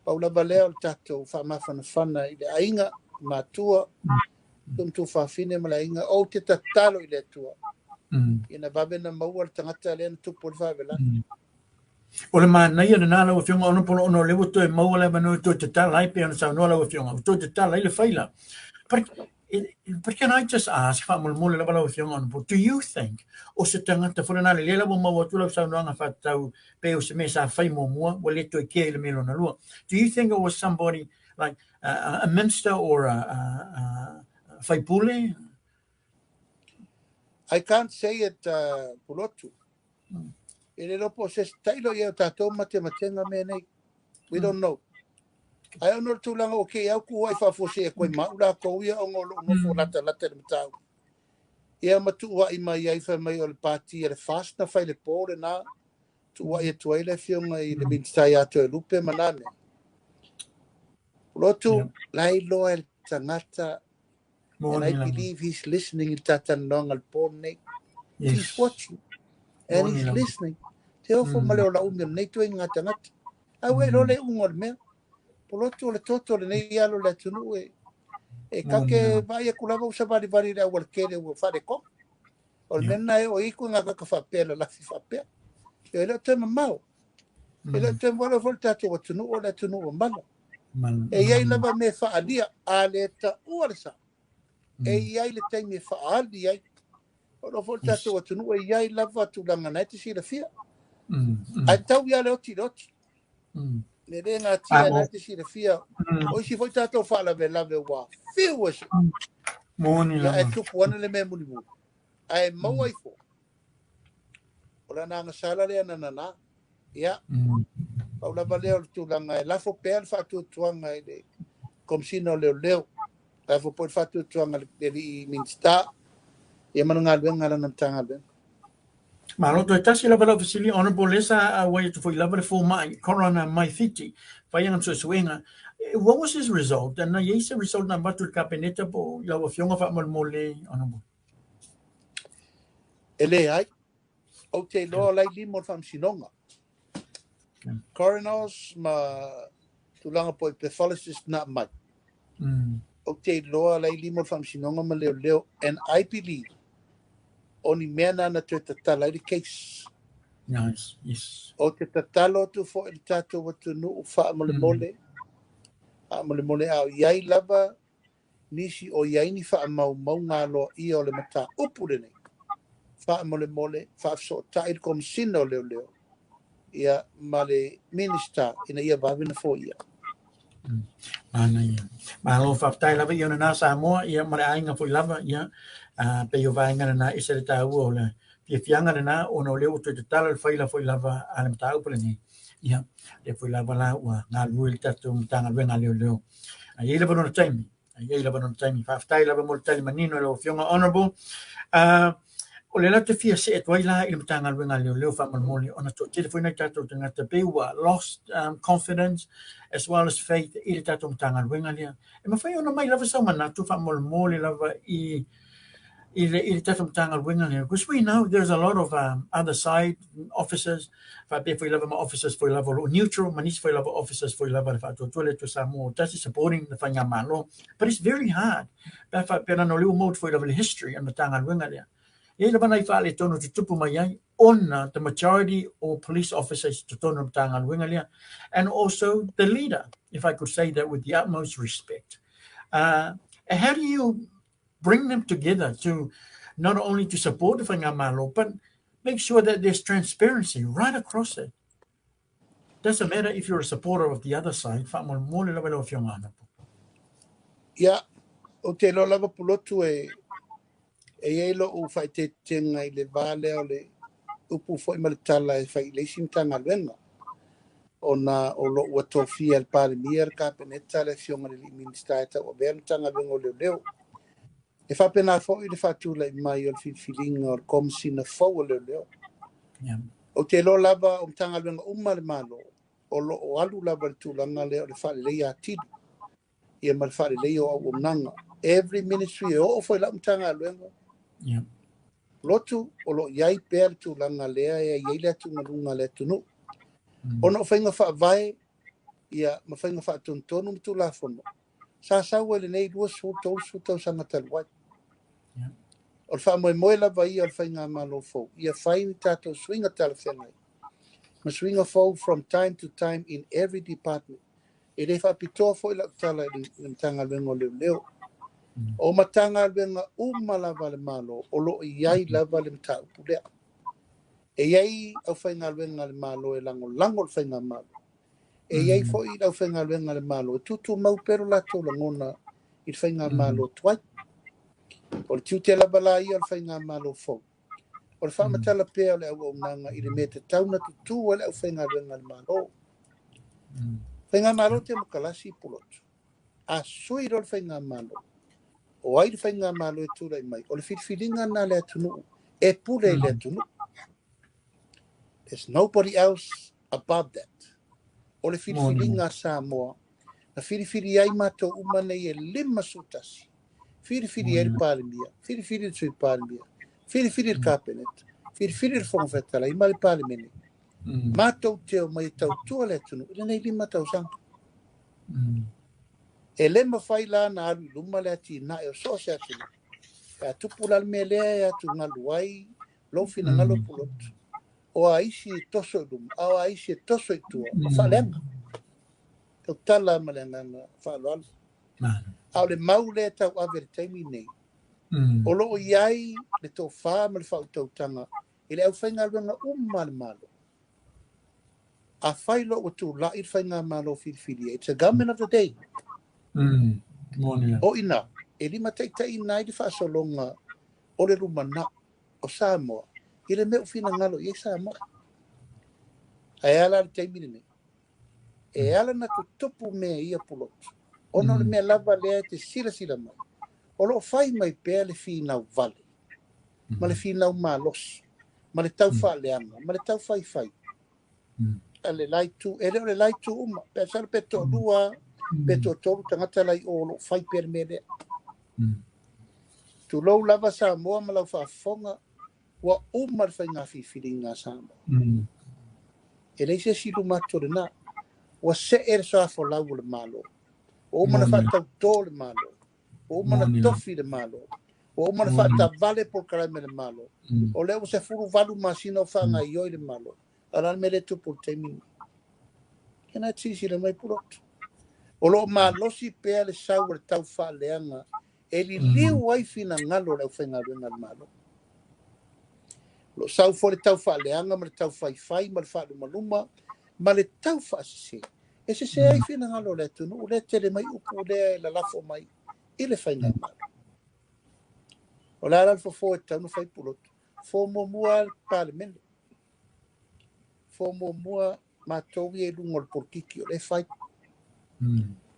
Pau lava lea o le tatou faamafanafana i le aiga, matua, tumatuafafine ma le aiga, ou te tatalo i le Atua. Ina vave na maua le tagata lea na tupu ai le faalavelave. O le manaia lena lau Afioga Honourable ona o lea ua toe maua le avanoa e toe tatala ai pei ona saunoa lau Afioga, ua toe tatala ai le faila. But can I just ask, faamolemole lava lau Afioga Honourable, do you think o se tagata foi lena lea la ua maua atu lau saunoaga faatatau pei o se mea sa fai muamua ua le toe kea i le mea lona lua. Do you think it was somebody like a minister or a faipule? I can't say it, Pulotu. E le iloa po o se isi tailo ia o tatou matematega mea nei. We don't know. Ae ona o le tulaga o kei au ku ai faafuasei atu ai ma au lakou ia ona o lou nofo latalata i le mataupu. Ia ma tuuai mai ai fai mai o le pati a le FAST na fai i le po lena. Tuuai atu ai le Afioga i le Minisita ia Toelupe ma na mea. Pulotu, la e iloa e le tagata. And I believe he's listening i le tatalanoaga i le po lenei. He's watching and he's listening. Te ofo ma le ola umi o lenei ituaiga tagata. Ae ua iloa le iuga o le mea. Pulotu o le toto o lenei alo o le atunuu e kake vaai atu lava ua savalivali i le aualatele ua faaletonu. O le mea lena e oo i ai ituaiga tagata faapea lalafi faapea. E le o toe mamao. E le o toe mamao foi le tatou atunuu o le atunuu mamala. E i ai lava mea e faaalia, a le taua le sao. E i ai le taimi e faaali ai O lo foi le tatou atunuu e i ai lava tulaga na e te silafia. Ae tau ia le oti i le oti. Le le gatia na e te silafia. O isi foi tatou faalavelave ua fiu e Moni ia, e lava. Tupu ana le mea mulimuli. Ae maua ifo. O le agaga lea na nana. Ia, pau lava lea o le tulaga e lafo pea le faatuatuaga i le Komesina o Leoleo. Lafo po le faatuatuaga i le alii Minisita. Ia ma le galuega a lana Matagaluega. Malo, toe tasi lava lau fesili, Honorable Lesa, a wai atu foi lava le fomai, coroner mai Fiti, fai ana suesuega. What was his result? Na i ai se result na avatu i le Kapeneta po i lau afioga faamolemole, Honorable? E leai, ou te iloa la i lima o le faamasinoga. Coroners ma tulaga po i pathologist na mai. Ou te iloa la i lima o le faamasinoga ma leoleo, and I believe o ni mea na na toe tatala ai le case. Nice. Yes. O te tatalo atu foi i le tatou atunuu faamolemole, faamolemole a o i ai lava nisi o i ai ni faamaumauga aloaia o le mataupu lenei. Faamolemole, faafesootai le Komesina o Leoleo ia ma le Minista ina ia vave na foia. Manaia. Malo faafetai lava i ona na Samoa ia ma le aiga foi lava ia pe o vaega na ese le taua o le fiafiaga lena ona o lea ua toe tatala le faila foi lava a le mataupu lenei. Ia, lea foi lava la ua galulue le tatou Matagaluega a Leoleo. A i ai lava lona taimi, a i ai lava lona taimi. Faafetai lava mo le tali manino i lau afioga, Honorable. O le la te fia see atu ai la i le Matagaluega a Leoleo faamolemole, ona toatele foi nai tatou tagata pei ua lost confidence as well as faith i le tatou Matagaluega lea. E mafai ona mai lava sau manatu faamolemole lava i le tatou Matagaluega lea? Because we know there's a lot of other side officers, faapea foi lava ma officers foi lava o lo o neutral, ma nisi foi lava officers foi lava le Faatuatua le Atua Samoa o Tasi supporting le faigamalo. But it's very hard. Pe faapea na o lea ua maua foi lava le history a le Matagaluega lea. E i ai lava nai faaletonu tutupu mai ai ona the majority of police officers totonu o le Matagaluega lea, and also the leader, if I could say that with the utmost respect. How do you bring them together to not only to support the faigamalo, but make sure that there's transparency right across it? Doesn't matter if you're a supporter of the other side. Faamolemole lava lau afioga Honorable. Ia, ou te iloa lava Pulotu e i ai lou faaeteetega i le va lea o le upu foi ma le tala e fai i le isi Matagaluega. Ona o loo ua tofia le Palemia, le Kapeneta, le afioga i le Minisita e tauavea le Matagaluega o Leoleo. E faapena foi le faatulai mai o le filifiliga o le Komesina fou o Leoleo. Ou te iloa lava o Matagaluega uma le Malo o lo o alu lava le tulaga lea o le faaleleia atili ia ma le faaleleia o auaunaga. Every ministry, e oo foi lau Matagaluega. Lotu o lo o i ai pea le tulaga lea e i ai le atugaluga a le atunuu. Ona o faiga faavae ia ma faiga faatonutonu ma tulafono sa sau ai lenei 20 30 tausaga talu ai. O le faamoemoe lava ia o le faigamalo fou ia fai ni tatou suiga talafeagai ma suiga fou from time to time in every department. E le faapitoa foi lau tala i le Matagaluega o Leoleo. O Matagaluega uma lava le Malo o lo o i ai lava le mataupu lea. E i ai aufaigaluega a le Malo e lagolago le faigamalo. E i ai foi le aufaigaluega a le Malo e tutumau pea lo latou lagona i le faigamalo tuai. O le tiute lava la ia o le faigamalo fou. O le faamatala pea o le auaunaga i le mea tatau na tutū ai le aufaigaluega a le Malo. Faigamalo temokalasi, Pulotu. A sui loa le faigamalo, o ai le faigamalo e tulai mai, o le filifiliga na le atunuu e pule i le atunuu. There's nobody else above that. O le filifiliga a Samoa, na filifili ai matou uma nei e 51. Filifili ai le Palemia, filifili le Sui Palemia, filifili le Kapeneta, filifili le Fofoga Fetalai ma le Palemene. Matou te o mai e tautua le atunuu i lenei 5 tausaga. E le mafai la na alu i luma le atinae o so o se atunuu. Pe a tupu la le mea lea e atugalu ai lou finagalo, Pulotu. O a isi e toso i luma, a o a isi e toso i tua, o faaleaga. Tautala ma le agaga faaaloalo. A o le mau lea tau ave le taimi nei, O loo i ai le tofā ma le faautautaga i le aufaigaluega uma a le Malo. Afai loa ua tulai le faigamalo filifilia, it's a government of the day. O i ina e limataitaiina ai le faasologa o le lumanai o Samoa i le mea ua finagalo i ai Samoa. Ae a la le taimi lenei? E ala ona tutupu mea ia Pulotu, ona o le mea lava lea e te silasila mai, o lo o fai mai pea le finau vale, ma le finau malosi, ma le tau faaleaga, ma le tau faifai a le la itu. E le o le la itu uma, pe masalo pe toalua, pe toatolu tagata la i o o lo o fai pea le mea lea. Tulou lava Samoa ma lau faafofoga, ua uma le faiga filifiliga a Samoa. E leai se isi i luma atu o lena. Ua see le soafolau o le Malo. Ua uma ona faatautō le Malo. Ua uma ona tofi le Malo. Ua uma ona faatavale polokalame a le Malo. O lea ua 18 masina o faagaoioi le Malo. A o le a le mea lea e tupu i le taimi lenei? Ia na silasila mai Pulotu. O lo o malosi pea le sau o le tau faaleaga e liliu ai finagalo o le aufaigaluega a le Malo. O lo o sau foi le tau faaleaga ma le tau faifai ma le faalumaluma ma le tau faasese. E sese ai finagalo o le atunuu lea tele mai upu lea e lalafo mai i le faigamalo. O le a la le fofo e tatau ona fai Pulotu? Fofo muamua le Palemene. Fofo muamua matou ia i luga o le polokiki o lea e fai.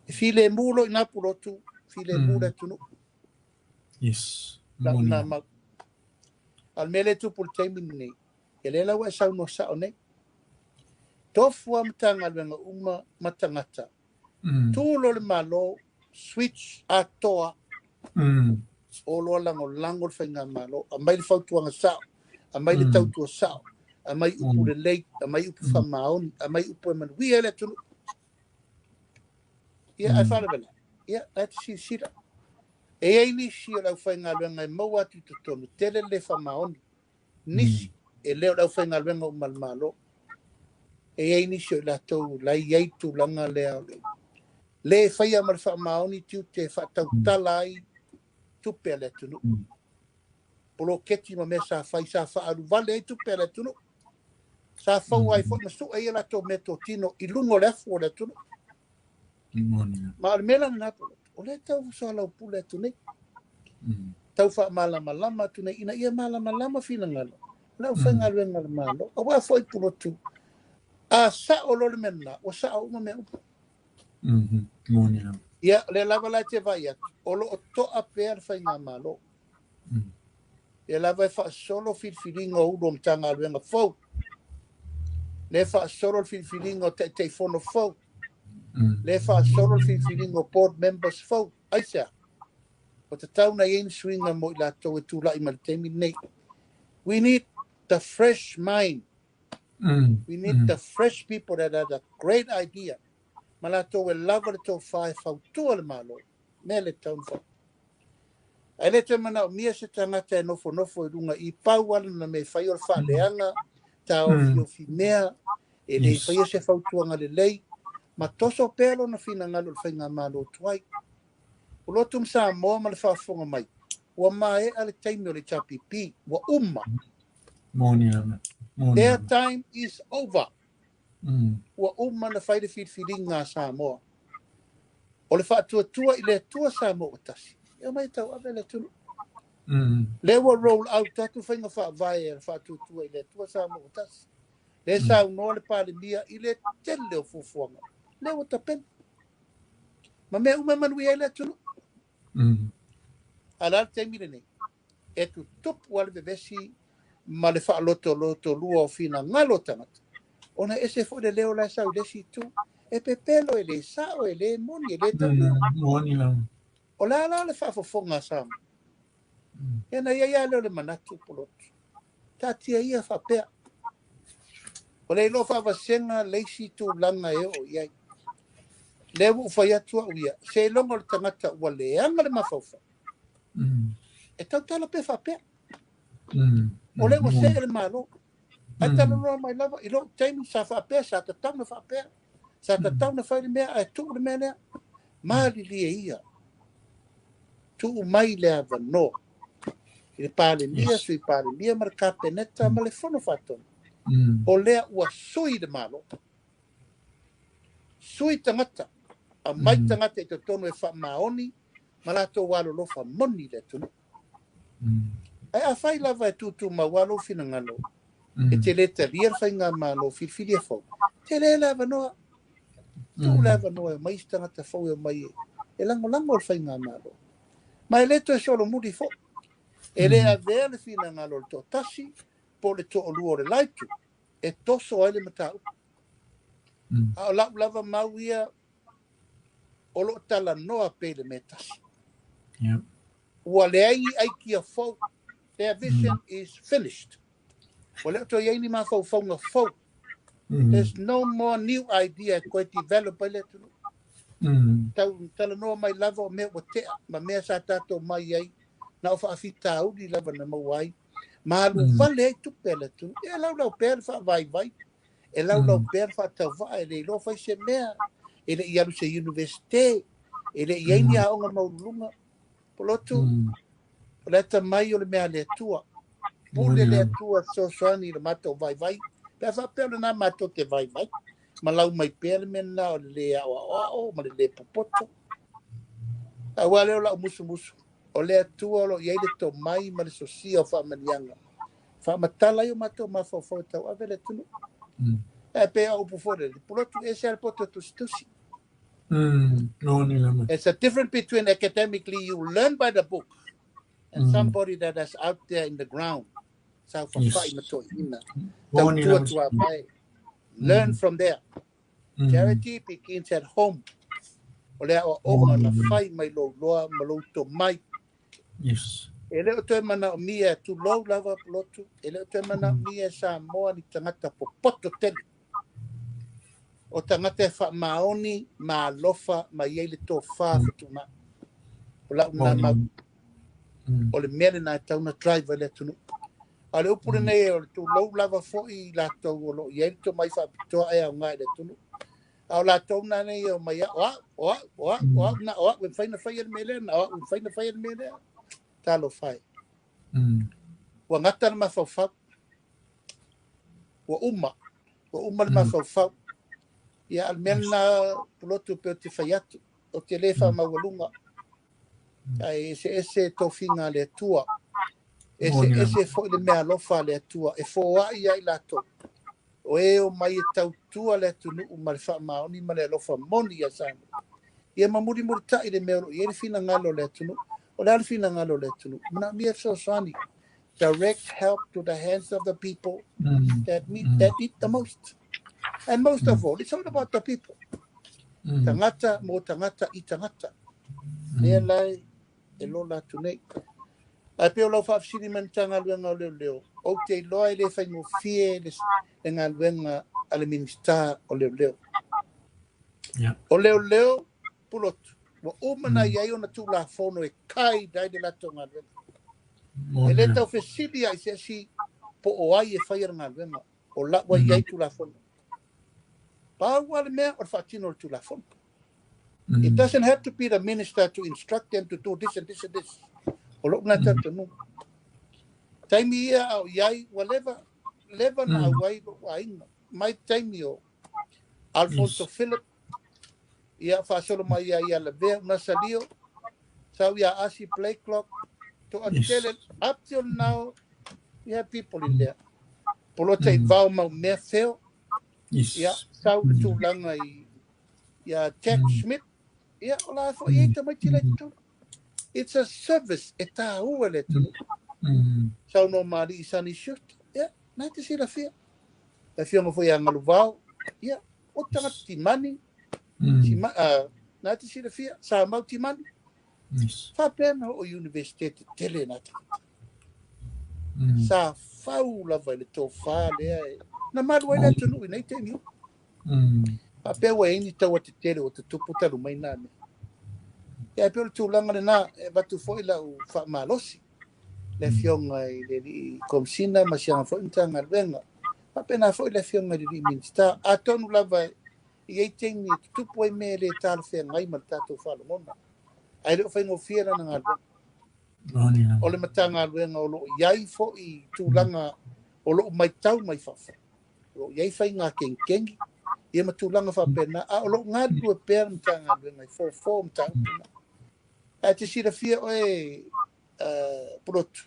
E filemu loa i ina Pulotu, filemu le atunuu. Yes. Na mau. A o le mea lea e tupu i le taimi lenei, ia lea la ua e saunoa sao nei. Tofu lava Matagaluega uma ma tagata. Tu loa le Malo, switch atoa. O loa lagolago le faigamalo, aumai le fautuaga sao, aumai le tautua sao, aumai upu lelei, aumai upu faamaoni, aumai upu e manuia ai le atunuu. Ia, ae faalavelave, ia, la e te silasila. E i ai nisi o le aufaigaluega e maua atu i totonu, tele le le faamaoni. Nisi, e le o le aufaigaluega uma a le Malo. E i ai nisi o i latou la e i ai tulaga lea o le le faia ma le faamaoni tiute e faatautala ai tupe a le atunuu. Poloketi ma mea sa fai, sa faaalu vale ai tupe a le atunuu. Sa fou ai foi ma sue ai a latou meatotino i luga o le afu o le atunuu. Ma o le mea la lena, o lea tau soalaupule atu nei. Tau faamalamalama atu nei ina ia malamalama finagalo o le aufaigaluega a le Malo. Aua foi Pulotu, a sao loa le mea lena, ua sao uma mea uma. Ia, o lea lava la e te vaai atu, o lo o toa pea le faigamalo. Lea lava e faasolo filifiliga o Ulu o Matagaluega fou. Lea e faasolo le filifiliga o Taitaifono fou. Lea e faasolo le filifiliga o board members fou. Aisea? Ua tatau ona i ai ni suiga mo i latou e tulai mai i le taimi lenei. We need the fresh mind. We need the fresh people that have a great idea. Ma latou e lava le tofa e fautua le Malo. Mea le tatau ona fai. Ae le toe manaomia se tagata e nofonofo i luga i pau lava lana mea e fai o le faaleaga, taofiofi mea, e le faia se fautuaga lelei, ma toso pea lona finagalo i le faigamalo tuai. Pulotu ma Samoa ma le faafofoga mai, ua maea le taimi o le HRPP, ua uma. Their time is over. Ua uma ona fai le filifiliga a Samoa. O le faatuatua i le Atua Samoa ua tasi, e omai e tauave le atunuu. Lea ua roll out atu faiga faavae a le faatuatua i le Atua Samoa ua tasi. Lea e saunoa le Palemia i le tele o fuafuaga. Lea ua tapena. Ma mea uma e manuia ai le atunuu. A o le a le taimi lenei? E tutupu lava le vevesi ma le faalotolotolua o finagalo o tagata, ona e ese foi le leo la e sau i le isi itu. E pepelo, e le sao, e le moni, e le taunuu. O le a la le faafofoga a Samoa? Ia na i ai lava lea o le manatu, Pulotu. Taatia ia faapea. O le iloa faavasega le isi tulaga e oo i ai. Lea ua ou fai atu au ia, seiloga o le tagata ua leaga le mafaufau. E tautala pea faapea. O lea ua see le Malo. Ae talanoa mai lava i lou taimi sa faapea, sa tatau ona faapea, sa tatau ona fai le mea ae tuu le mea lea. Malilie ia, tuu mai le avanoa. I le Palemia, Yes. Sui Palemia ma le Kapeneta ma le Fono Faatonu. O lea ua sui le Malo. Sui tagata, aumai tagata i totonu e faamaoni ma latou alolofa moni i le atunuu. Ae afai lava e tutumau lava lou finagalo e te le talia le faigamalo filifilia fou, tele le avanoa, tuu le avanoa e omai isi tagata fou e omai e lagolago le faigamalo. Ma e le toe solomuli foi. E le avea le finagalo o le toatasi po o le toalua o le la itu e toso ai le mataupu. A o lau lava mau ia o lo o talanoa pea i le mea e tasi. Ua leai ni aikia fou. Their vision is finished. Ua le o toe i ai ni mafaufauga fou. There's no more new idea e toe develop ai le atunuu. Tau talanoa mai lava o mea ua tea ma mea sa tatou mai ai, na o faafitauli lava na maua ai, ma alu vale ai tupe a le atunuu. E laulau pea le faavaivai, e laulau pea le faatauvaa, e le iloa fai se mea, e le i alu se universite, e le i ai ni aoga maualuluga. Polotu, o le atamai o le mea a le Atua. Pule le Atua fesoasoani i le matou vaivai. Pe a faapea o lena matou te vaivai, ma lau mai pea le mea lena o le lē aoaoao ma le lē popoto. Aua lea o lau musumusu, o le Atua o lo o i ai le tomai ma le sosia o faamanuiaga. Faamatala ai o matou mafaufau e tauave le atunuu. Ae pei o upu foi lele, Pulotu ese lava le poto tusitusi. It's a difference between academically you learn by the book and somebody that is out there in the ground. Saofafai ma toeaiina. Tautua tuavae. Learn from there. Charity begins at home. O le aoaoga na fai mai lou loa ma lou tomai. E le o toe manaomia, tulou lava Pulotu, e le o toe manaomia e Samoa ni tagata popoto tele. O tagata e faamaoni ma alofa ma i ai le tofa fetuunai. O lau lena mau. O le mea lena e tatau ona drive ai le atunuu. A o le upu lenei, o le tulou lava foi i latou o lo o i ai le tomai faapitoa e aoga i le atunuu. A o latou na nei e omai o au, o au, o au, o au, na o au e mafai ona faia le mea lea, na o au e mafai ona faia le mea lea. Talofa e. Ua gata le mafaufau. Ua uma. Ua uma le mafaufau. Ia, a o le mea lena, Pulotu, pei ou te fai atu, ou te le faamaualuga. Ae eseese tofiga a le Atua. Eseese foi le meaalofa a le Atua e foai ai latou. O e omai e tautua le atunuu ma le faamaoni ma le alofa moni ia Samoa. Ia ma mulimulitai le mea o lo o i ai le finagalo o le atunuu. O le a le finagalo o le atunuu? Manaomia fesoasoani. Direct help to the hands of the people that need, that need the most. And most of all, it's all about the people. Tagata mō tagata i tagata. Lea la e lola atu nei. Ae pei o lau faafesili mai le Matagaluega o Leoleo, ou te iloa e le faigofie le galuega a le Minisita o Leoleo. O Leoleo, Pulotu, ua uma ona i ai ona Tulafono e guide ai le latou galuega. E le tau fesili lava i se isi po o ai e faia le galuega, o la ua i ai Tulafono. Pau lava le mea o le faatino o le Tulafono. It doesn't have to be the minister to instruct them to do this and this and this. O lou lena talitonuga. Taimi ia a o i ai, ua leva, leva na auai lou aiga. Mai taimi o Alfonso Philip, ia faasolo mai ia ia Lavea Masalio, sau ia Asi Blakelock, toatele, up till now, we have people in there. Polota i vao mau mea feo, ia, sau le tulaga i ia Jack Smith, ia, o la foi i ai tamaiti la i totonu. It's a service e tāua i le atunuu. Saunoa malie i Sunny Schuster, ia, na te silafia. Le afioga foi ia Galuvao, ia, o tagata timani, na te silafia, sa mau timani. Faapea na oo i universite tetele na tagata. Sa fau lava i le tofa lea e na malu ai le atunuu i nei taimi uma. Faapea ua i ai ni taua tetele ua tutupu talu mai na mea. Ia, e pei o le tulaga lena, e avatu foi lau faamalosi le afioga i le alii Komesina ma siaga foi Matagaluega. Faapena foi le afioga i le alii Minisita. Atonu lava e i ai taimi e tutupu ai mea e le talafeagai ma le tatou faalogona, ae le o faigofie lana galuega. O le Matagaluega o loo i ai fo'i tulaga o loo maitau mai fafo, o loo i ai faiga kenikeni ia ma tulaga faapena, a o loo galulue pea le Matagaluega e fofo mataupu na. Ae te silafia oe, Pulotu,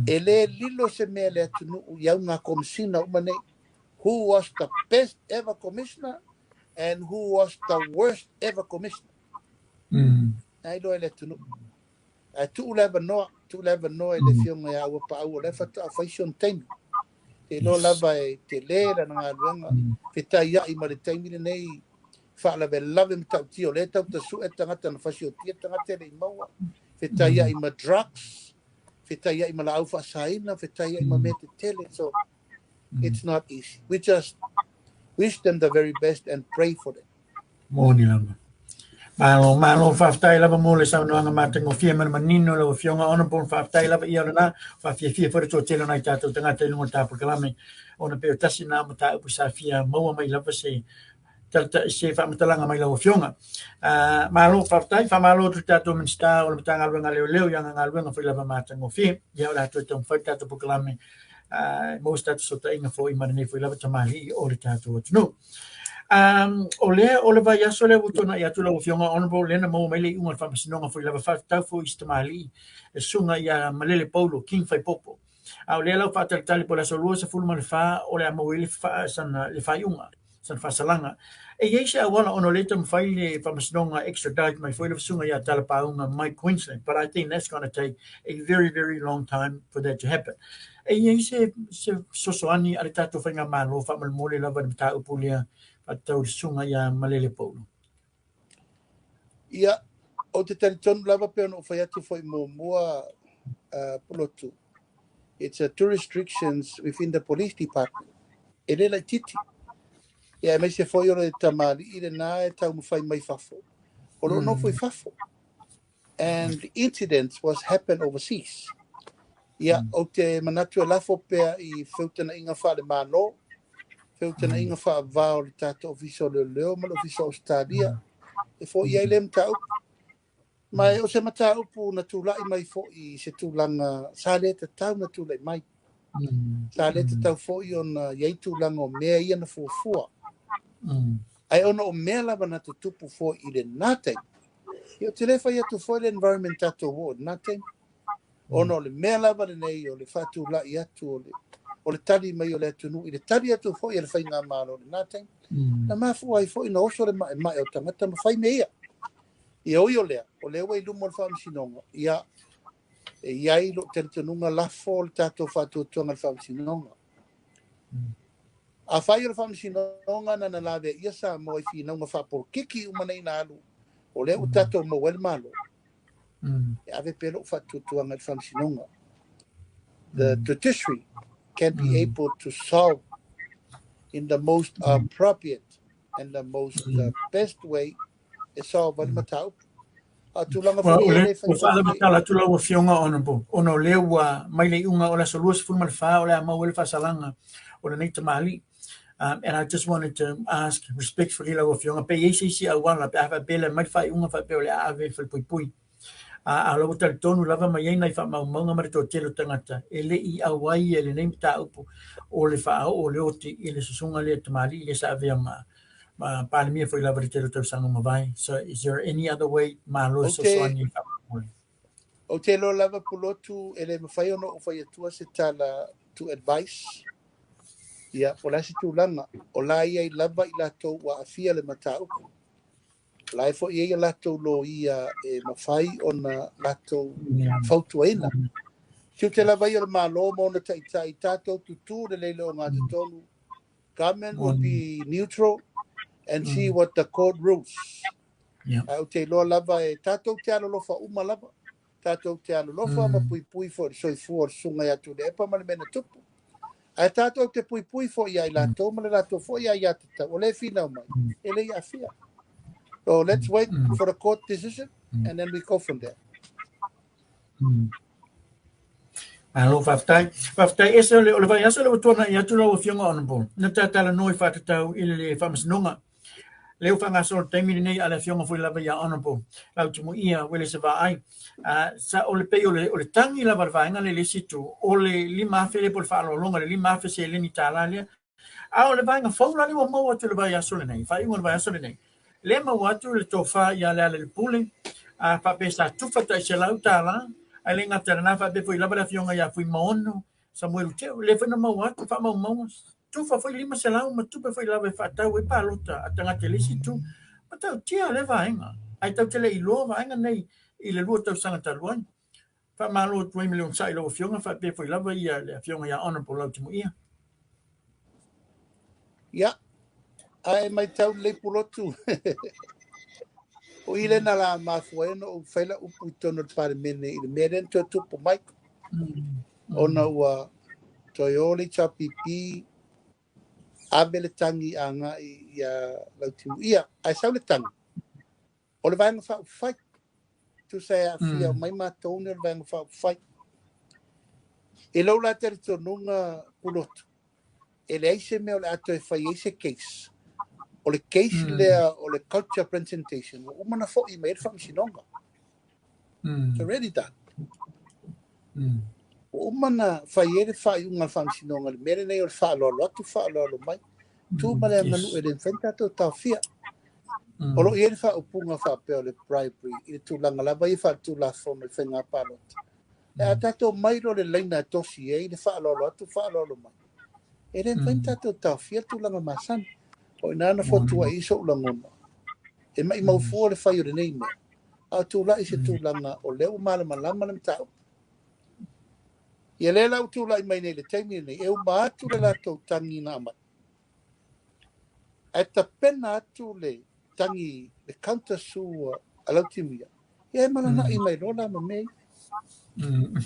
e lē lilo se mea le atunuu i auga komisina uma nei, who was the best ever commissioner and who was the worst ever commissioner. Na iloa e le atunuu. Ae tuu le avanoa, tuu le avanoa i le afioga ia Auapaau, o lea faatoa fai si ona taimi. Te iloa lava e telē lana galuega, fetaiai ma le taimi lenei, faalavelave matautia o lea tau tasu'e tagata na fasiotia tagata e le i maua, fetaiai ma drugs, fetaiai ma laau faasaina, fetaiai ma mea tetele. So it's not easy. We just wish them the very best and pray for them. Moni lava. Malo, malo, faafetai lava mo le saunoaga matagofie ma le manino lau Afioga Honorable. Faafetai lava ia o lena, faafiafia foi le toatele o nai tatou tagata i luga o le tapolokalamme, ona pei o tasi na mataupu sa fia maua mai lava se se faamatalaga mai lau Afioga. Malo, faafetai, faamalo atu i le tatou Minisita o le Matagaluega a Leoleo i ana galuega foi lava matagofie. Ia o le a toe taumafai le tatou polokalame maua se tatou fesootaiga foi ma lenei foi lava tamalii o le tatou atunuu. O lea o le vaiaso lea ua tuanai atu lau Afioga Honorable, lea na maua mai le iuga o le faamasinoga foi lava faatatau foi i se tamalii le susuga ia Malele Paulo King Faipopo. A o lea lau faatalitali po o le aso 24 o le a maua ai le, sana, le faaiuga, sana faasalaga. E i ai se auala ona o lea e taumafai le faamasinoga extradite mai foi le susuga ia Talapauga mai Queensland, but I think that's going to take a very, very long time for that to happen. E i ai se fesoasoani a le tatou faigamalo faamolemole lava i le mataupu lea faatatau i le susuga ia Malele Paulo? Ia, ou te talitonu lava pe ona ou fai atu foi muamua, Pulotu. It's a two restrictions within the police department. E le laititi. Ia, aemaise foi o le tamalii lena e taumafai mai fafo. O loo nofo i fafo. And the incidents was happen overseas. Ia, ou te manatu e lafo pea i feutagaiga faale-Malo, feutagaiga faavā o le tatou Ofisa o Leoleo ma le Ofisa o Ausetalia, e fo'i ai lea mataupu. Ma o se mataupu na tula'i mai fo'i i se tulaga sa lē tatau na tula'i mai. Sa lē tatau fo'i ona i ai tulaga o mea ia na fuafua. Ae ona o mea lava na tutupu fo'i i lenā taimi. Ia, ou te lē fai atu foi le environment tatou oo i lenā taimi. Ona o le mea lava lenei o le faatula'i atu o le tali mai o le atunuu i le tali atu foi a le faigamalo i lenā taimi. Na mafua ai foi na oso le ma'ema'e o tagata ma fai mea ia. Ia ui o lea, o lea ua i luma o le faamasinoga, ia e i ai lo'u talitonuga lafo le tatou faatuatuaga i le faamasinoga. Afai o le faamasinoga na na laveaia Samoa i finauga faapolokiki uma nei na alu, o lea ua tatou maua ai le Malo, e ave pea lo'u faatuatuaga i le faamasinoga. The judiciary can be able to solve in the most appropriate and the most best way e solve ai le mataupu. A tulaga foi e le Ua faalamatala atu lau Afioga Honorable, ona o lea ua mai le iuga o le aso 24 o le a maua ai le faasalaga o lenei tamalii. And I just wanted to ask respectfully lau Afioga, pe i ai se isi auala pe a faapea le mai le faaiuga faapea o le a ave i le falepuipui. A o la ua talitonu lava ma i ai nai faamaumauga ma le toatele o tagata e le i auai e lenei mataupu o le faaoo o le oti i le susuga lea tamalii lea sa avea ma Palemia foi lava i le tele o tausaga ua mavae. So is there any other way Malo e fesoasoani i faamolemole? Ou te iloa lava, Pulotu, e le mafai ona ou fai atua se tala to advice. Ia, po o le a se tulaga, o la i ai lava i latou ua aafia le mataupu. O la e foi ai a latou loia e mafai ona latou fautuaina. Tiute lava ia o le Malo ma ona taitai, tatou tutū lelei le ogatotonu. Government will be neutral and see what the court rules. Ae ou te iloa lava e tatou te alolofa uma lava. Tatou te alolofa ma puipui foi i le soifua o le susuga ia Tuilaepa ma le mea na tupu. Ae tatou te puipui foi ia i latou ma le latou foi aiatatau. O lea e finau mai, e le i aafia. So let's wait for the court decision and then we go from there. Malo, faafetai. Faafetai ese o le vaiaso le ua tuanai atu lau Afioga Honorable, na tatalanoa i faatatau i le faamasinoga. Lea ua faagasolo i le taimi lenei a le Afioga foi lava ia Honourable Lautimuia Uelese Vaai, sa o le pei o le o le tagi lava a le vaega lea i le isi itu, o le $5,000 lea po o le faaaloaloga i le $5,000 seleni tala lea. A o le vaega fou la lea ua maua atu i le vaiaso lenei, faaiuga o le vaiaso lenei, lea e maua atu le tofa ia Lealailepule, a faapea sa tufa tai $100, ae le gata i lena, faapea foi lava le Afioga ia Fuimaono Samuelu Teo, lea foi na maua atu faamaumauga, tufa foi 500 ma tupe foi lava e faatau ai palota a tagata i le isi itu. Matautia lea vaega, ae tatou te le i iloa vaega nei i le 2 tausaga talu ai. Faamalo atu ai ma le onosai i lau Afioga, faapea foi lava ia le Afioga ia Honourable Lautimuia. Ia, ae matau lelei Pulotu. O i lena la mafua ai ona ou fai lau upu i totonu o le Palemene i le mea lea na toe tupu mai. Ona ua toe o le HRPP ave le tagi agai ia Lautimuia. Ae sau le tagi, o le Vaega Faaupufai. Tusa e aafia mai matou nei o le Vaega Faaupufai. I lou la talitonuga Pulotu, e leai se mea o le a toe fai ai se case. O le case lea o le culture presentation, ua uma na foi mai ai le faamasinoga. It's already done. Ua uma na fai ai le faaiuga a le faamasinoga, le mea lenei o le faaaloalo atu, faaaloalo mai. Tu ma le aganuu e le mafai ona tatou taofia. O lo o i ai le faaupuga faapea o le bribery i le tulaga lava ia faaletulafono i faiga palota. E a tatou mai loa le laina e tosi ai le faaaloalo atu, faaaloalo mai, e le mafai ona tatou taofia le tulaga masani. O i ina na fotuai ai so'u lagona. E maimau fua le fai o lenei mea, a o tulai se tulaga o lea ua malamalama le mataupu. Ia lea la ua tulai mai nei i le taimi lenei, e uma atu le latou tagi na aumai. Ae tapena atu le tagi, le counter sue a Lautimuia, ia e malanai mai loa la ma mea ia.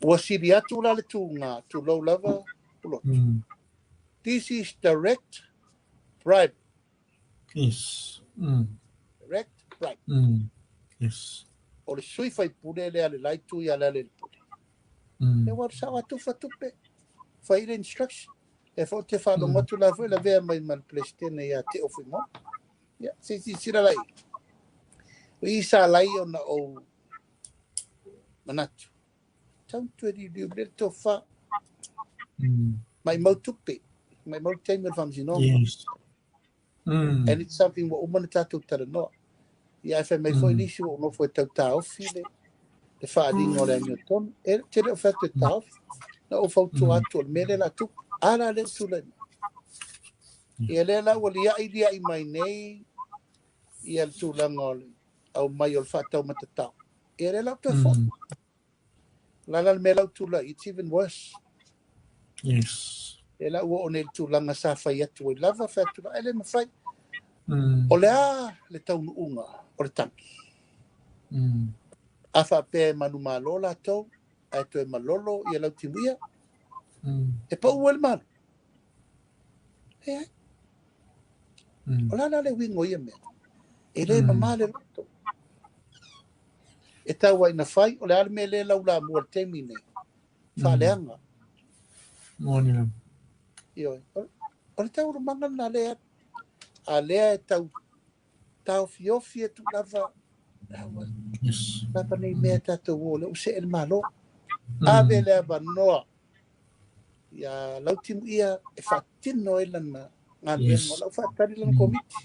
Ua sili atu la le tuga, tulou lava Pulotu. This is direct bribe. Yes. Direct bribe. Yes. O le sui faipule lea le la itu ia Lealailepule. E ua sao atu fatupe, fai le instruction. E fo te whalongo atu la foi la vea mai ma le Presidente ia Te Ofuimoa. Ia, se si sila lai. O i sa lai ona o manatu. Tau tu e riu le tofa. Mai mau tupe. Mai mau taimi o le faamasinoga. Yes. And it's something ua uma na tatou talanoa. Ia ae fai mai foi nisi ua ou nofo e tau taofi le le faaaliga o le amiotonu. E te le o fai atu e taofi. Na ou fautua atu o le mea lea o le a tupu. A la lea ua tulai mai. Ia lea la ua liai liai mai nei ia le tulaga o le aumai o le faataumatatao. Ia lea la ua toe foi. La la le mea la ua tulai, it's even worse. Yes. Lea la ua oo nei i le tulaga sa fai atu ai lava, fai atu la, e le mafai. O le a le taunuuga o le tagi? A faapea e manumalo latou, ae toe malolo ia Lautimuia, e pau ai le Malo? Leai. O le a la le uiga o ia mea? E le mamā le loto. E tau ai ina fai, o le a le mea lea e laulamua i le taimi nei? Faaleaga. Moni lava. Ioe. O le taualumaga lena lea, a lea e tau taofiofi atu lava, Yes. lava nei mea tatou o lea ua see le Malo. Ave le avanoa ia Lautimuia e faatino ai lana galuega. Yes. O lau faatali lana komiti.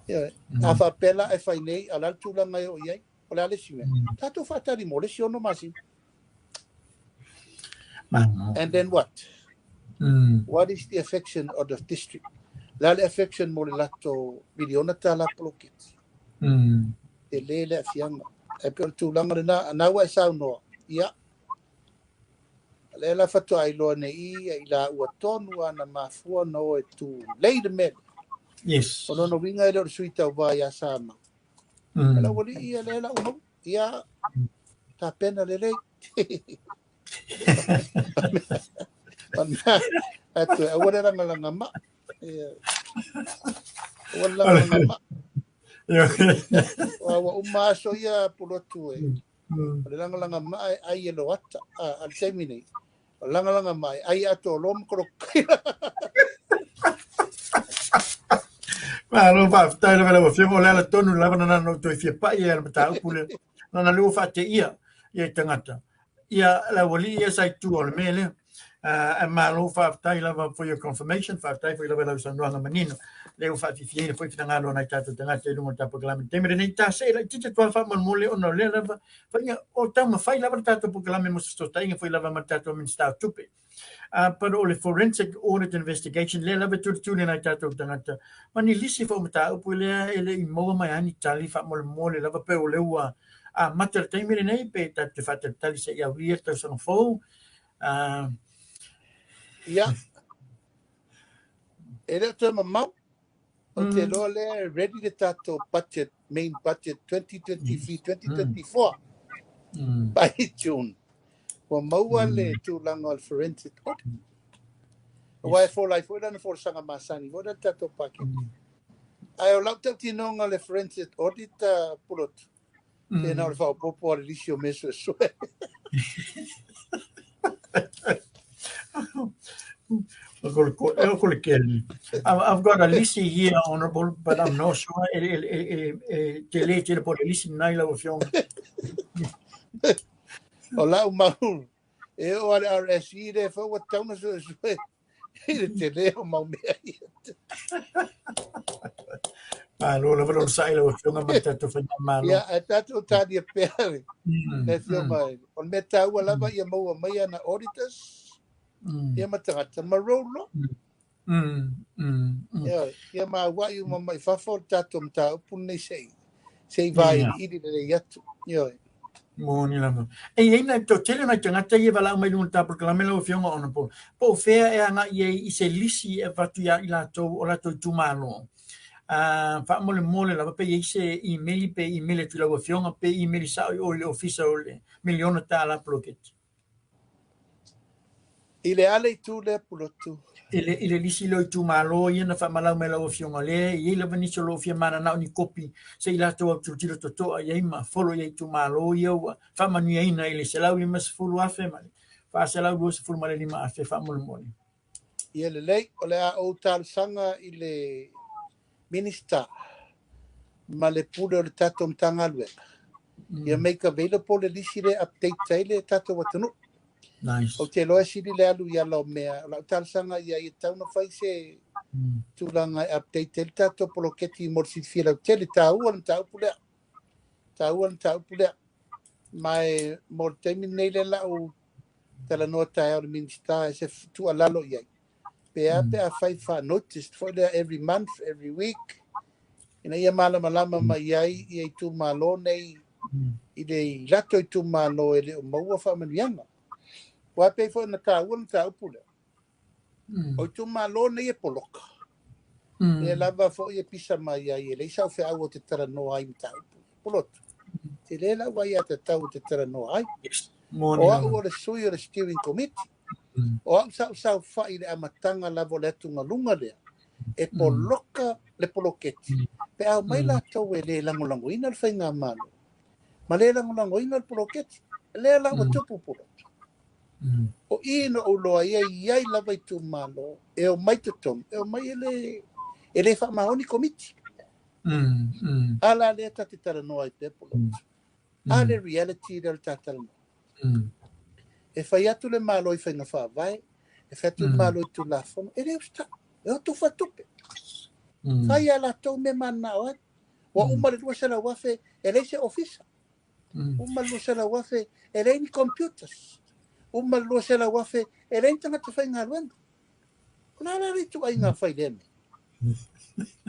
Ioe. A faapea la e fai nei, a o le a le tulaga e oo i ai? O le a le isi mea? Tatou faatali mo le isi 6 masina. And then what? What is the affection of the district? Le a le affection mo le latou miliona tala poloketi? E le le aafiaga. E pei o le tulaga lena, a na ua e saunoa, ia, lea la faatoa iloa nei ia i la ua tonu ana mafua na o e tu lei le mele. Yes. O lona uiga e le o le sui tauvā ia Sama. La ua lii ia lea la ua ia tapena lelei. Atu e aua le lagalaga mai. Ia. Aua le lagalaga mai. Ua uma aso ia Pulotu e. O le lagalaga mai e ai e loata. A le taimi nei. O le lagalaga mai ai ato o loa ma kolokaila. Malo faafetai lava lau Afioga, o le ala tonu lava na na ou toe fia pai ai le mataupu lea. Na na lua faateia ia i tagata. Ia le aualii ia sa i tua o le mea lea. E malo faafetai lava for your confirmation, faafetai foi lava i lau saunoaga manino. Lea ua faafiafiaina foi finagalo o nai tatou tagata i luga o le tatou polokalame. I le taimi lenei, ta see laitiiti atu lava faamolemole ona o lea lava faiga o taumafai lava le tatou polokalame mo se fesootaiga foi lava ma le tatou Minisita o Tupe. But o le forensic audit investigation lea lava e tulituli e nai tatou tagata ma ni lisi foi o mataupu lea e le i maua mai ai ni tali faamolemole lava pe o lea ua amata le taimi lenei pe tatou te faatalitali se i aulia le tausaga fou. Ia, e le o toe mamao, ou te iloa lea e ready le tatou budget, main budget 2023-2024 by June. Ua maua le tulaga o le forensic audit. Aua e fola ai foi lana folasaga masani foi lea le tatou paketi. Ae o lau tautinoga o le forensic audit, Pulotu, pe na o le faaopoopo lava o le lisi o mea suesue. I've got a lisi here, Honorable, but I'm not sure. E tele tele po le lisi lenai lau Afioga. O lau mau, e oo lava i le RSE lea foi ua tatau ona suesue i le tele o mau mea ia. Malo lava le onosai lau Afioga ma le tatou faigamalo. Ia, ae tatou talia pea le Afioga. O le mea taua lava ia maua mai ana auditors, ia ma tagata ma roll loa. Ia, ia ma auai uma mai fafo le tatou mataupu lenei se i vailiili lelei atu. Ioe. Moni lava. E i ai nai toatele nai tagata ia e valaau mai i luga o le ta polokalame lau Afioga Honorable, po o fea e agai ai i se lisi e avatu ia i latou o latou itumalo. Faamolemole lava pe i ai se email pe email atu i lau Afioga pe email sao i o i le ofisa o le miliona tala poloketi. I le a le itu lea, Pulotu? I le lisi lea o itumalo ia na faamalau mai lau Afioga lea e i ai lava nisi o lo o fia mananao ni kopi se i latou autilotilo totoa i ai ma follow i ai itumalo ia ua faamanuiaina i le 150,000 ma le 425,000 faamolemole. Ia lelei, o le a ou talosaga i le Minista ma le pule o le tatou Matagaluega. Ia make available le lisi lea update ai le tatou atunuu. Nice. Ou te iloa e sili le alu i ala o mea. O lau talosaga ia ia tatau ona fai se tulaga e update ai le tatou poloketi mo le silafia lautele. Taua le mataupu lea. Taua le mataupu lea. Ma e mo le taimi lenei lea lau talanoa taeao le Minista e se tuualalo i ai. Pe a pe a fai fa-notice foi lea every month, every week, ina ia malamalama mai ai ia itumalo nei i le latou itumalo e le o maua faamanuiaga. Ua pei foi na taua le mataupu lea. O itumalo nei e poloka. Lea lava foi e pisa mai ai e leai sau feau o te talanoa ai mataupu. Pulotu. Te le lau ai a te tau o te talanoa ai. Yes. Moni O lava. au o le sui o le steering committee. O au sa sau fai le amataga lava o le atugaluga lea. E poloka le poloketi. Pe au mai latou e le lagolagoina le faigamalo. Ma le lagolagoina le poloketi. Lea la ua tupu, Pulotu. O i na ou loa ia i ai lava itumalo e o mai totonu, e o mai e le faamaoni komiti. A la lea ta te talanoa ai pea, Pulotu. A le reality lea o le ta talanoa. E fai atu le malo i faiga faavae, e fai atu le malo i tulafono, e le usta, e o tufa tupe. Fai a latou mea mananao ai. Ua uma le 200,000 e leai se ofisa. Uma le 200,000 e leai ni computers. Uma le 200,000 e leai ni tagata faigaluega. O la la le ituaiga fai lea mea.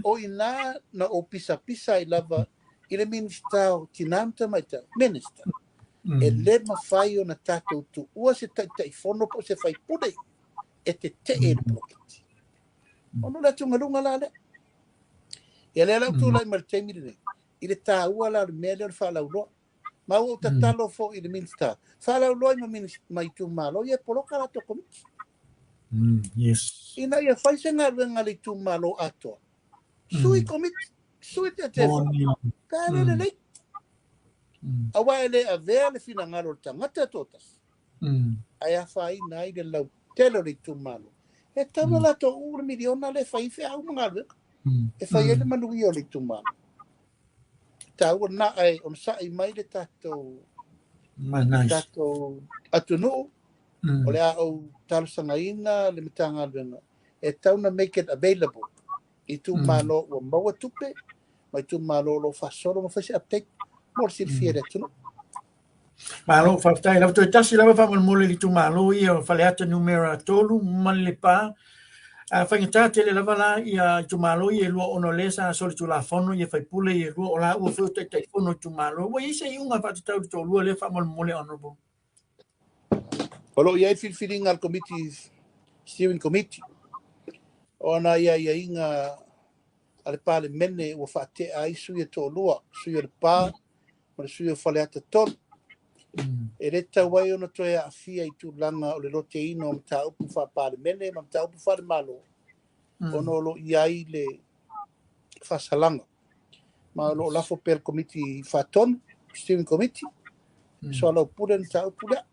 O ina na ou pisapisa ai lava i le Minista o Tina ma Tamaitai, Minister. E le mafai ona tatou tuua se taitaifono po o se faipule e tetee i le poloketi. Ona o le atugaluga la lea. Ia lea la ua tulai mai le taimi lenei, i le taua la o le mea lea o le faalauloa. Ma ua ou tatalo foi i le Minista, faalauloa i ma itumalo ia e poloka latou komiti. Ina ia fai se galuega a le itumalo atoa. Sui komiti, sui te te Moni. Ka le lelei. Aua e le avea le finagalo o le tagata toatasi. Ae afaina ai le lautele o le itumalo. E tatau ona latou uu le miliona le fai feau ma galuega. E fai ai le manuia o le itumalo. Taua lena ae onosai mai le tatou tatou atunuu, o le a ou talosagaina le Matagaluega e tatau ona make it available i itumalo ua maua tupe ma itumalo o lo o faasolo ma fai se update mo le silafia e le atunuu. Malo, faafetai lava. Toe tasi lava faamolemole i le itumalo ia o Faleata numera 3 ma le Lepa. Faigata tele lava la ia itumalo ia e lua ona o lea sa solitulafono ia faipule ia lua o laua foi o taitaifono o itumalo. Ua i ai se iuga faatatau i le toalua lea faamolemole, Honorable? O lo o i ai le filifiliga a le Komiti, Steering Committee, ona i aiaiga a le Palemene ua faatea ai sui e toalua, sui o Lepa ma le sui o Faleata 3. E le tatau ai ona toe aafia i tulaga o le loteina o mataupu faa-Palemene ma mataupu faale-Malo, ona o lo o i ai le faasalaga. Ma o lo o lafo pea le Komiti Faatonu, Steering Committee, soalaupule le mataupu lea.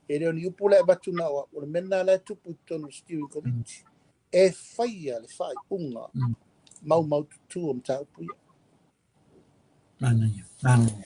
E le o ni upu lea e avatu na o au, o le mea lena la e tupu i totonu o le Steering Committee. E faia le faaiuga maumaututu o mataupu ia. Manaia, manaia.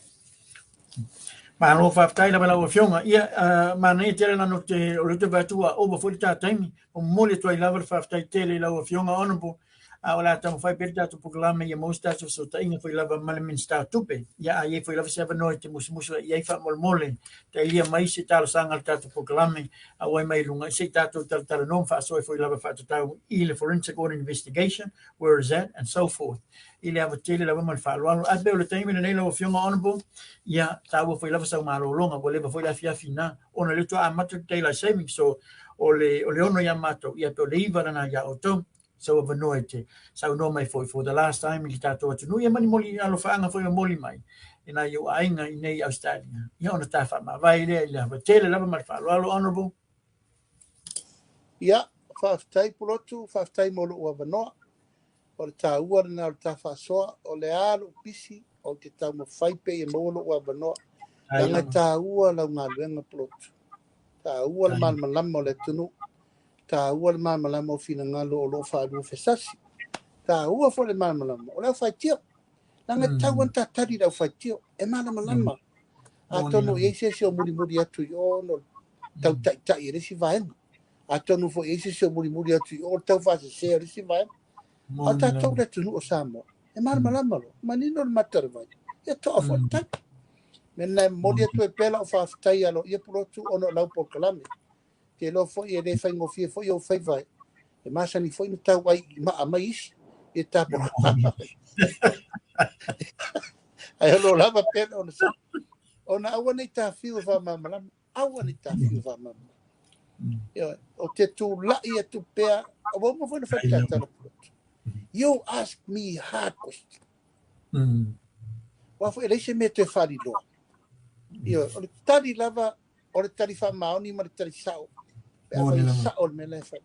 Malo faafetai lava lau Afioga. Ia, manaia tele lana o te o le te vaai atu ua ova foi le ta taimi. O momoli atu ai lava le faafetai tele i lau Afioga Honorable. A o le a taumafai pea le tatou polokalame ia maua se tatou fesootaiga foi lava ma le Minisita o Tupe. Ia, a i ai foi lava se avanoa e te musumusu ai i ai faamolemole, tailia mai se talosaga a le tatou polokalame auai mai i luga se i tatou talatalanoa ma faasoa foi lava faatatau i le Forensic Audit Investigation, where is that, and so forth. I le ava tele lava ma le faaaloalo. Ae pei o le taimi lenei lau Afioga Honorable, ia taua foi lava sau malologa, ua leva foi le afiafi na, ona lea faatoa amata le daylight saving, so o le 6 ia matou, ia pe o le 9 lena ia outou, sau avanoa e te saunoa mai foi for the last time i le tatou atunuu, ia ma ni moli alofaaga foi momoli mai i nai ou aiga i nei Australia. Ia ona ta faamavae lea i le ava tele lava ma le faaaloalo, Honorable. Ia, faafetai Pulotu, faafetai mo lou avanoa. O le taua lena o le ta faasoa, o le a lou pisi, ou te taumafai pe ia maua lou avanoa. Leaga e taua lau galuega Pulotu. Taua le malamalama o le atunuu. Taua le malamalama o finagalo o loo faalua fesasi. Taua foi le malamalama o le aufaitio. Leaga e tatau ona tatali le aufaitio, e malamalama. Atonu e i ai se isi o mulimuli atu i o ona o le tau taitai e le isi vaega. Atonu foi e i ai se isi o mulimuli atu i o le tau faasese o le isi vaega. A o tatou le atunuu o Samoa, e malamalama loa, manino le mata o le vai, ia toa foi le tai. Mea lena e momoli atu ai pea lau faafetai aloaia Pulotu ona o lau polokalame. Te iloa foi e le faigofie foi ou faiva e masani foi na tau ai i maa mai isi i ta polokalame. Ae o lo lava pea le onosai. Ona aua nei tafiu e faamalamalama. Aua nei tafiu e faamalamalama. Ioe, o te tulai atu pea, ua uma foi na fai le tala Pulotu. You ask me hard question. Ua foi e leai se mea toe faaliloa. Ioe, o le tali lava, o le tali faamaoni ma le tali sao. Pe afai e sao le mea la e fai.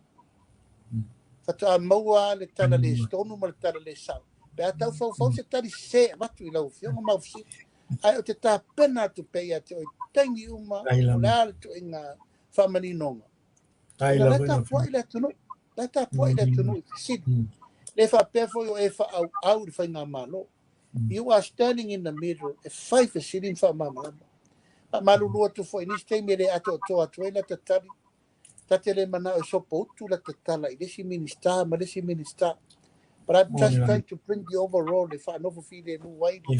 Faatoa maua le tala le tonu ma le tala le sao. Pe a tau faufau se tali sese avatu i lau Afioga ma au fesili. Ae o te tapena atu pea ia te oe taimi uma, o le a le ituaiga faamaninoga. Ona la e tapuai le atunuu, la e tapuai le atunuu i fesili. Le faapea foi o e faaauau i le faigamalo. You are standing in the middle e fai fesili ma faamalamalama. Faamalulu atu foi i nisi taimi e le atoatoa atu ai lata tali. Ta te le manao e sopoutu lata tala i le isi Minista ma le isi Minista. But I'm just trying to bring the overall e faanofo filemu ai le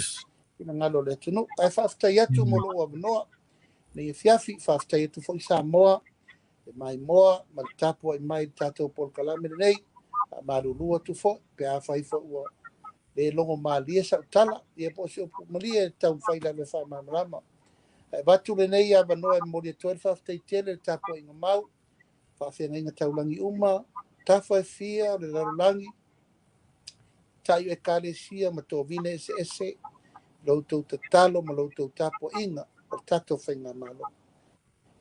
finagalo o le atunuu. Ae faafetai atu mo lou avanoa nei afiafi. Faafetai atu foi Samoa e maimoa ma le tapuai mai i le tatou polokalame lenei. Faamalulu atu foi pe afai foi ua le logo malie sau tala, ia po o se upu malie e taumafai lava e faamalamalama. Ae avatu lenei avanoa e momoli atu ai le faafetai tele i le tapuaiga mau, faafeagaiga taulagi uma, tafa e fia o le lalolagi, ta'i o ekalesia ma tovina eseese, lo outou tatalo ma lo outou tapuaiga o le tatou faigamalo.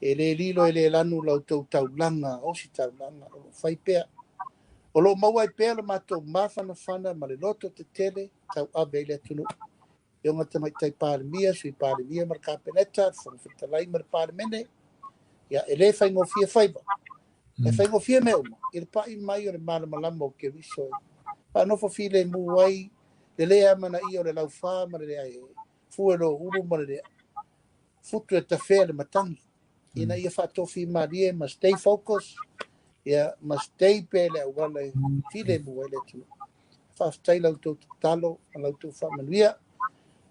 E le lilo e le lanu la outou taulaga, osi taulaga o lo o fai pea. O lo o maua ai pea le matou mafanafana ma le loto tetele tauave ai le atunuu. Afioga Tamaitai Palemia, Sui Palemia ma le Kapeneta, le Fofoga Fetalai ma le Palemene, ia e le faigofie faiva. E faigofie mea uma i le pa'i mai o le malamalama o Keriso Faanofo filemu ai le lē amanaia o le laufā ma le leai fue lo ulu ma le lea futu e tafea le matagi ina ia faatofimalie ma stay focus, ia ma stay pea i le auala e filemu ai le atunuu. Faafetai la outou tatalo ma la outou faamanuia.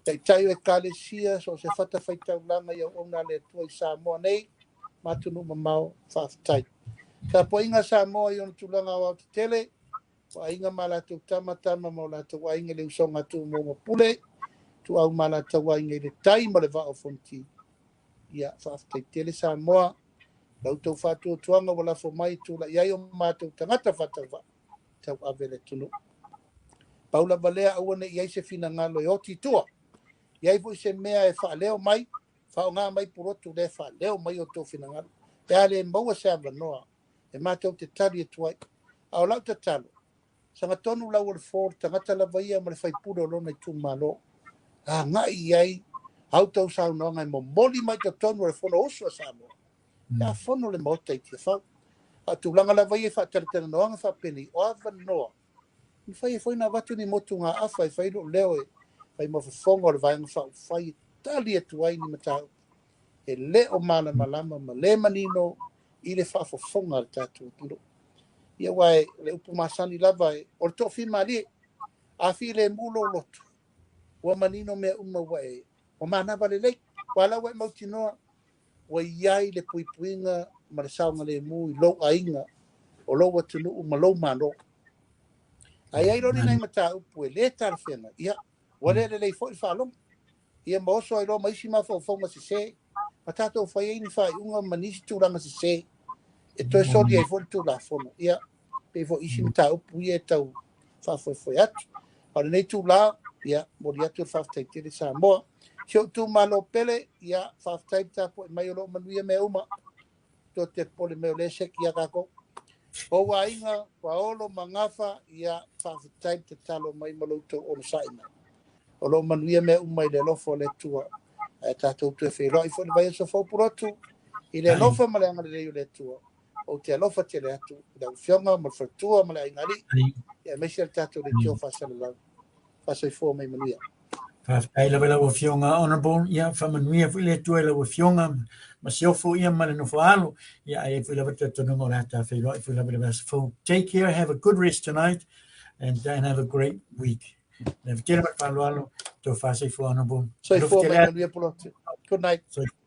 Taitai o Ekalesia, so o se fatafaitaulaga i auauna a le Atua i Samoa nei ma atunuu mamao, faafetai. Tapuaiga a Samoa i ona tulaga aoaotetele, o aiga ma latou tama, tama ma o latou aiga i le usoga a Tumua ma Pule, Ituau ma latou aiga i le tai ma le vaa o Fonoti. Ia, faafetai tele Samoa, la outou faatuatuaga ua lafo mai e tulai ai o matou tagata faatauvaa tauave le atunuu. Pau lava lea, aua ne i ai se finagalo e oti i tua. I ai foi se mea e faaleo mai, faaaoga mai pulotu lea e faaleo mai o outou finagalo. Pe a le maua se avanoa e matou te tali atu ai. A o lau tatalo, sagatonu lau o le fo, le tagata lava ia ma le faipule o lona itumalo. Agai i ai a outou saunoaga e momoli mai totonu o le Fonousu a Samoa. Pe a fono le Maota i Tiafau. A o tulaga lava ia i faatalatalanoaga faapenei, o avanoa, e mafai ai foi ona avatu ni motugaafa e fai lou leo e fai ma fofoga o le Vaega Faaupufai e tali atu ai ni mataupu e le o malamalama ma le manino i le faafofoga a le tatou atunuu. Ia aua e le upu masani lava e, o le toafimalie, a filemu lou loto, ua manino mea uma ua e, ua manava lelei. Ua la ua e mautinoa, ua i ai le puipuiga ma le saogalemu i lou aiga, o lou atunuu ma lou Malo. A i ai loa ni nai mataupu e le talafeagai, ia, ua le lelei foi le faalogo. Ia ma oso ai loa ma isi mafaufauga sese, ma tatou fai ai ni faaiuga ma nisi tulaga sese e toe soli ai foi le Tulafono. Ia, pei foi isi mataupu ia e tau faafoefoe atu. A o lenei tula, ia, momoli atu le faafetai tele Samoa. Si ou itumalo pele, ia, faafetai le tapuai mai o lo o manuia mea uma. Tou te popole mai o lea e seki ia tatou. Ou aiga, Paolo ma Gafa, ia, faafetai le tatalo mai ma lo outou onosai mai. O lo o manuia mea uma i le alofa o le Atua. Ae tatou toe feiloai foi le vaiaso fou Pulotu i le alofa ma le agalelei o le Atua. Ou te alofa tele atu i lau Afioga ma le faletua ma le aiga alii, aemaise le tatou leitio faasalalau. Faasoifua mai manuia. Faafetai lava i lau Afioga Honourable, ia faamanuia foi le Atua i lau Afioga ma siofo ia ma le nofo alo, ia ae ai foi lava le talitonuga o le a ta feiloai foi lava i le vaiaso fou. Take care, have a good rest tonight and have a great week. Le tele ma le faaaloalo, tofa soifua Honourable. Soifua mai manuia Pulotu. Good night. Soifua.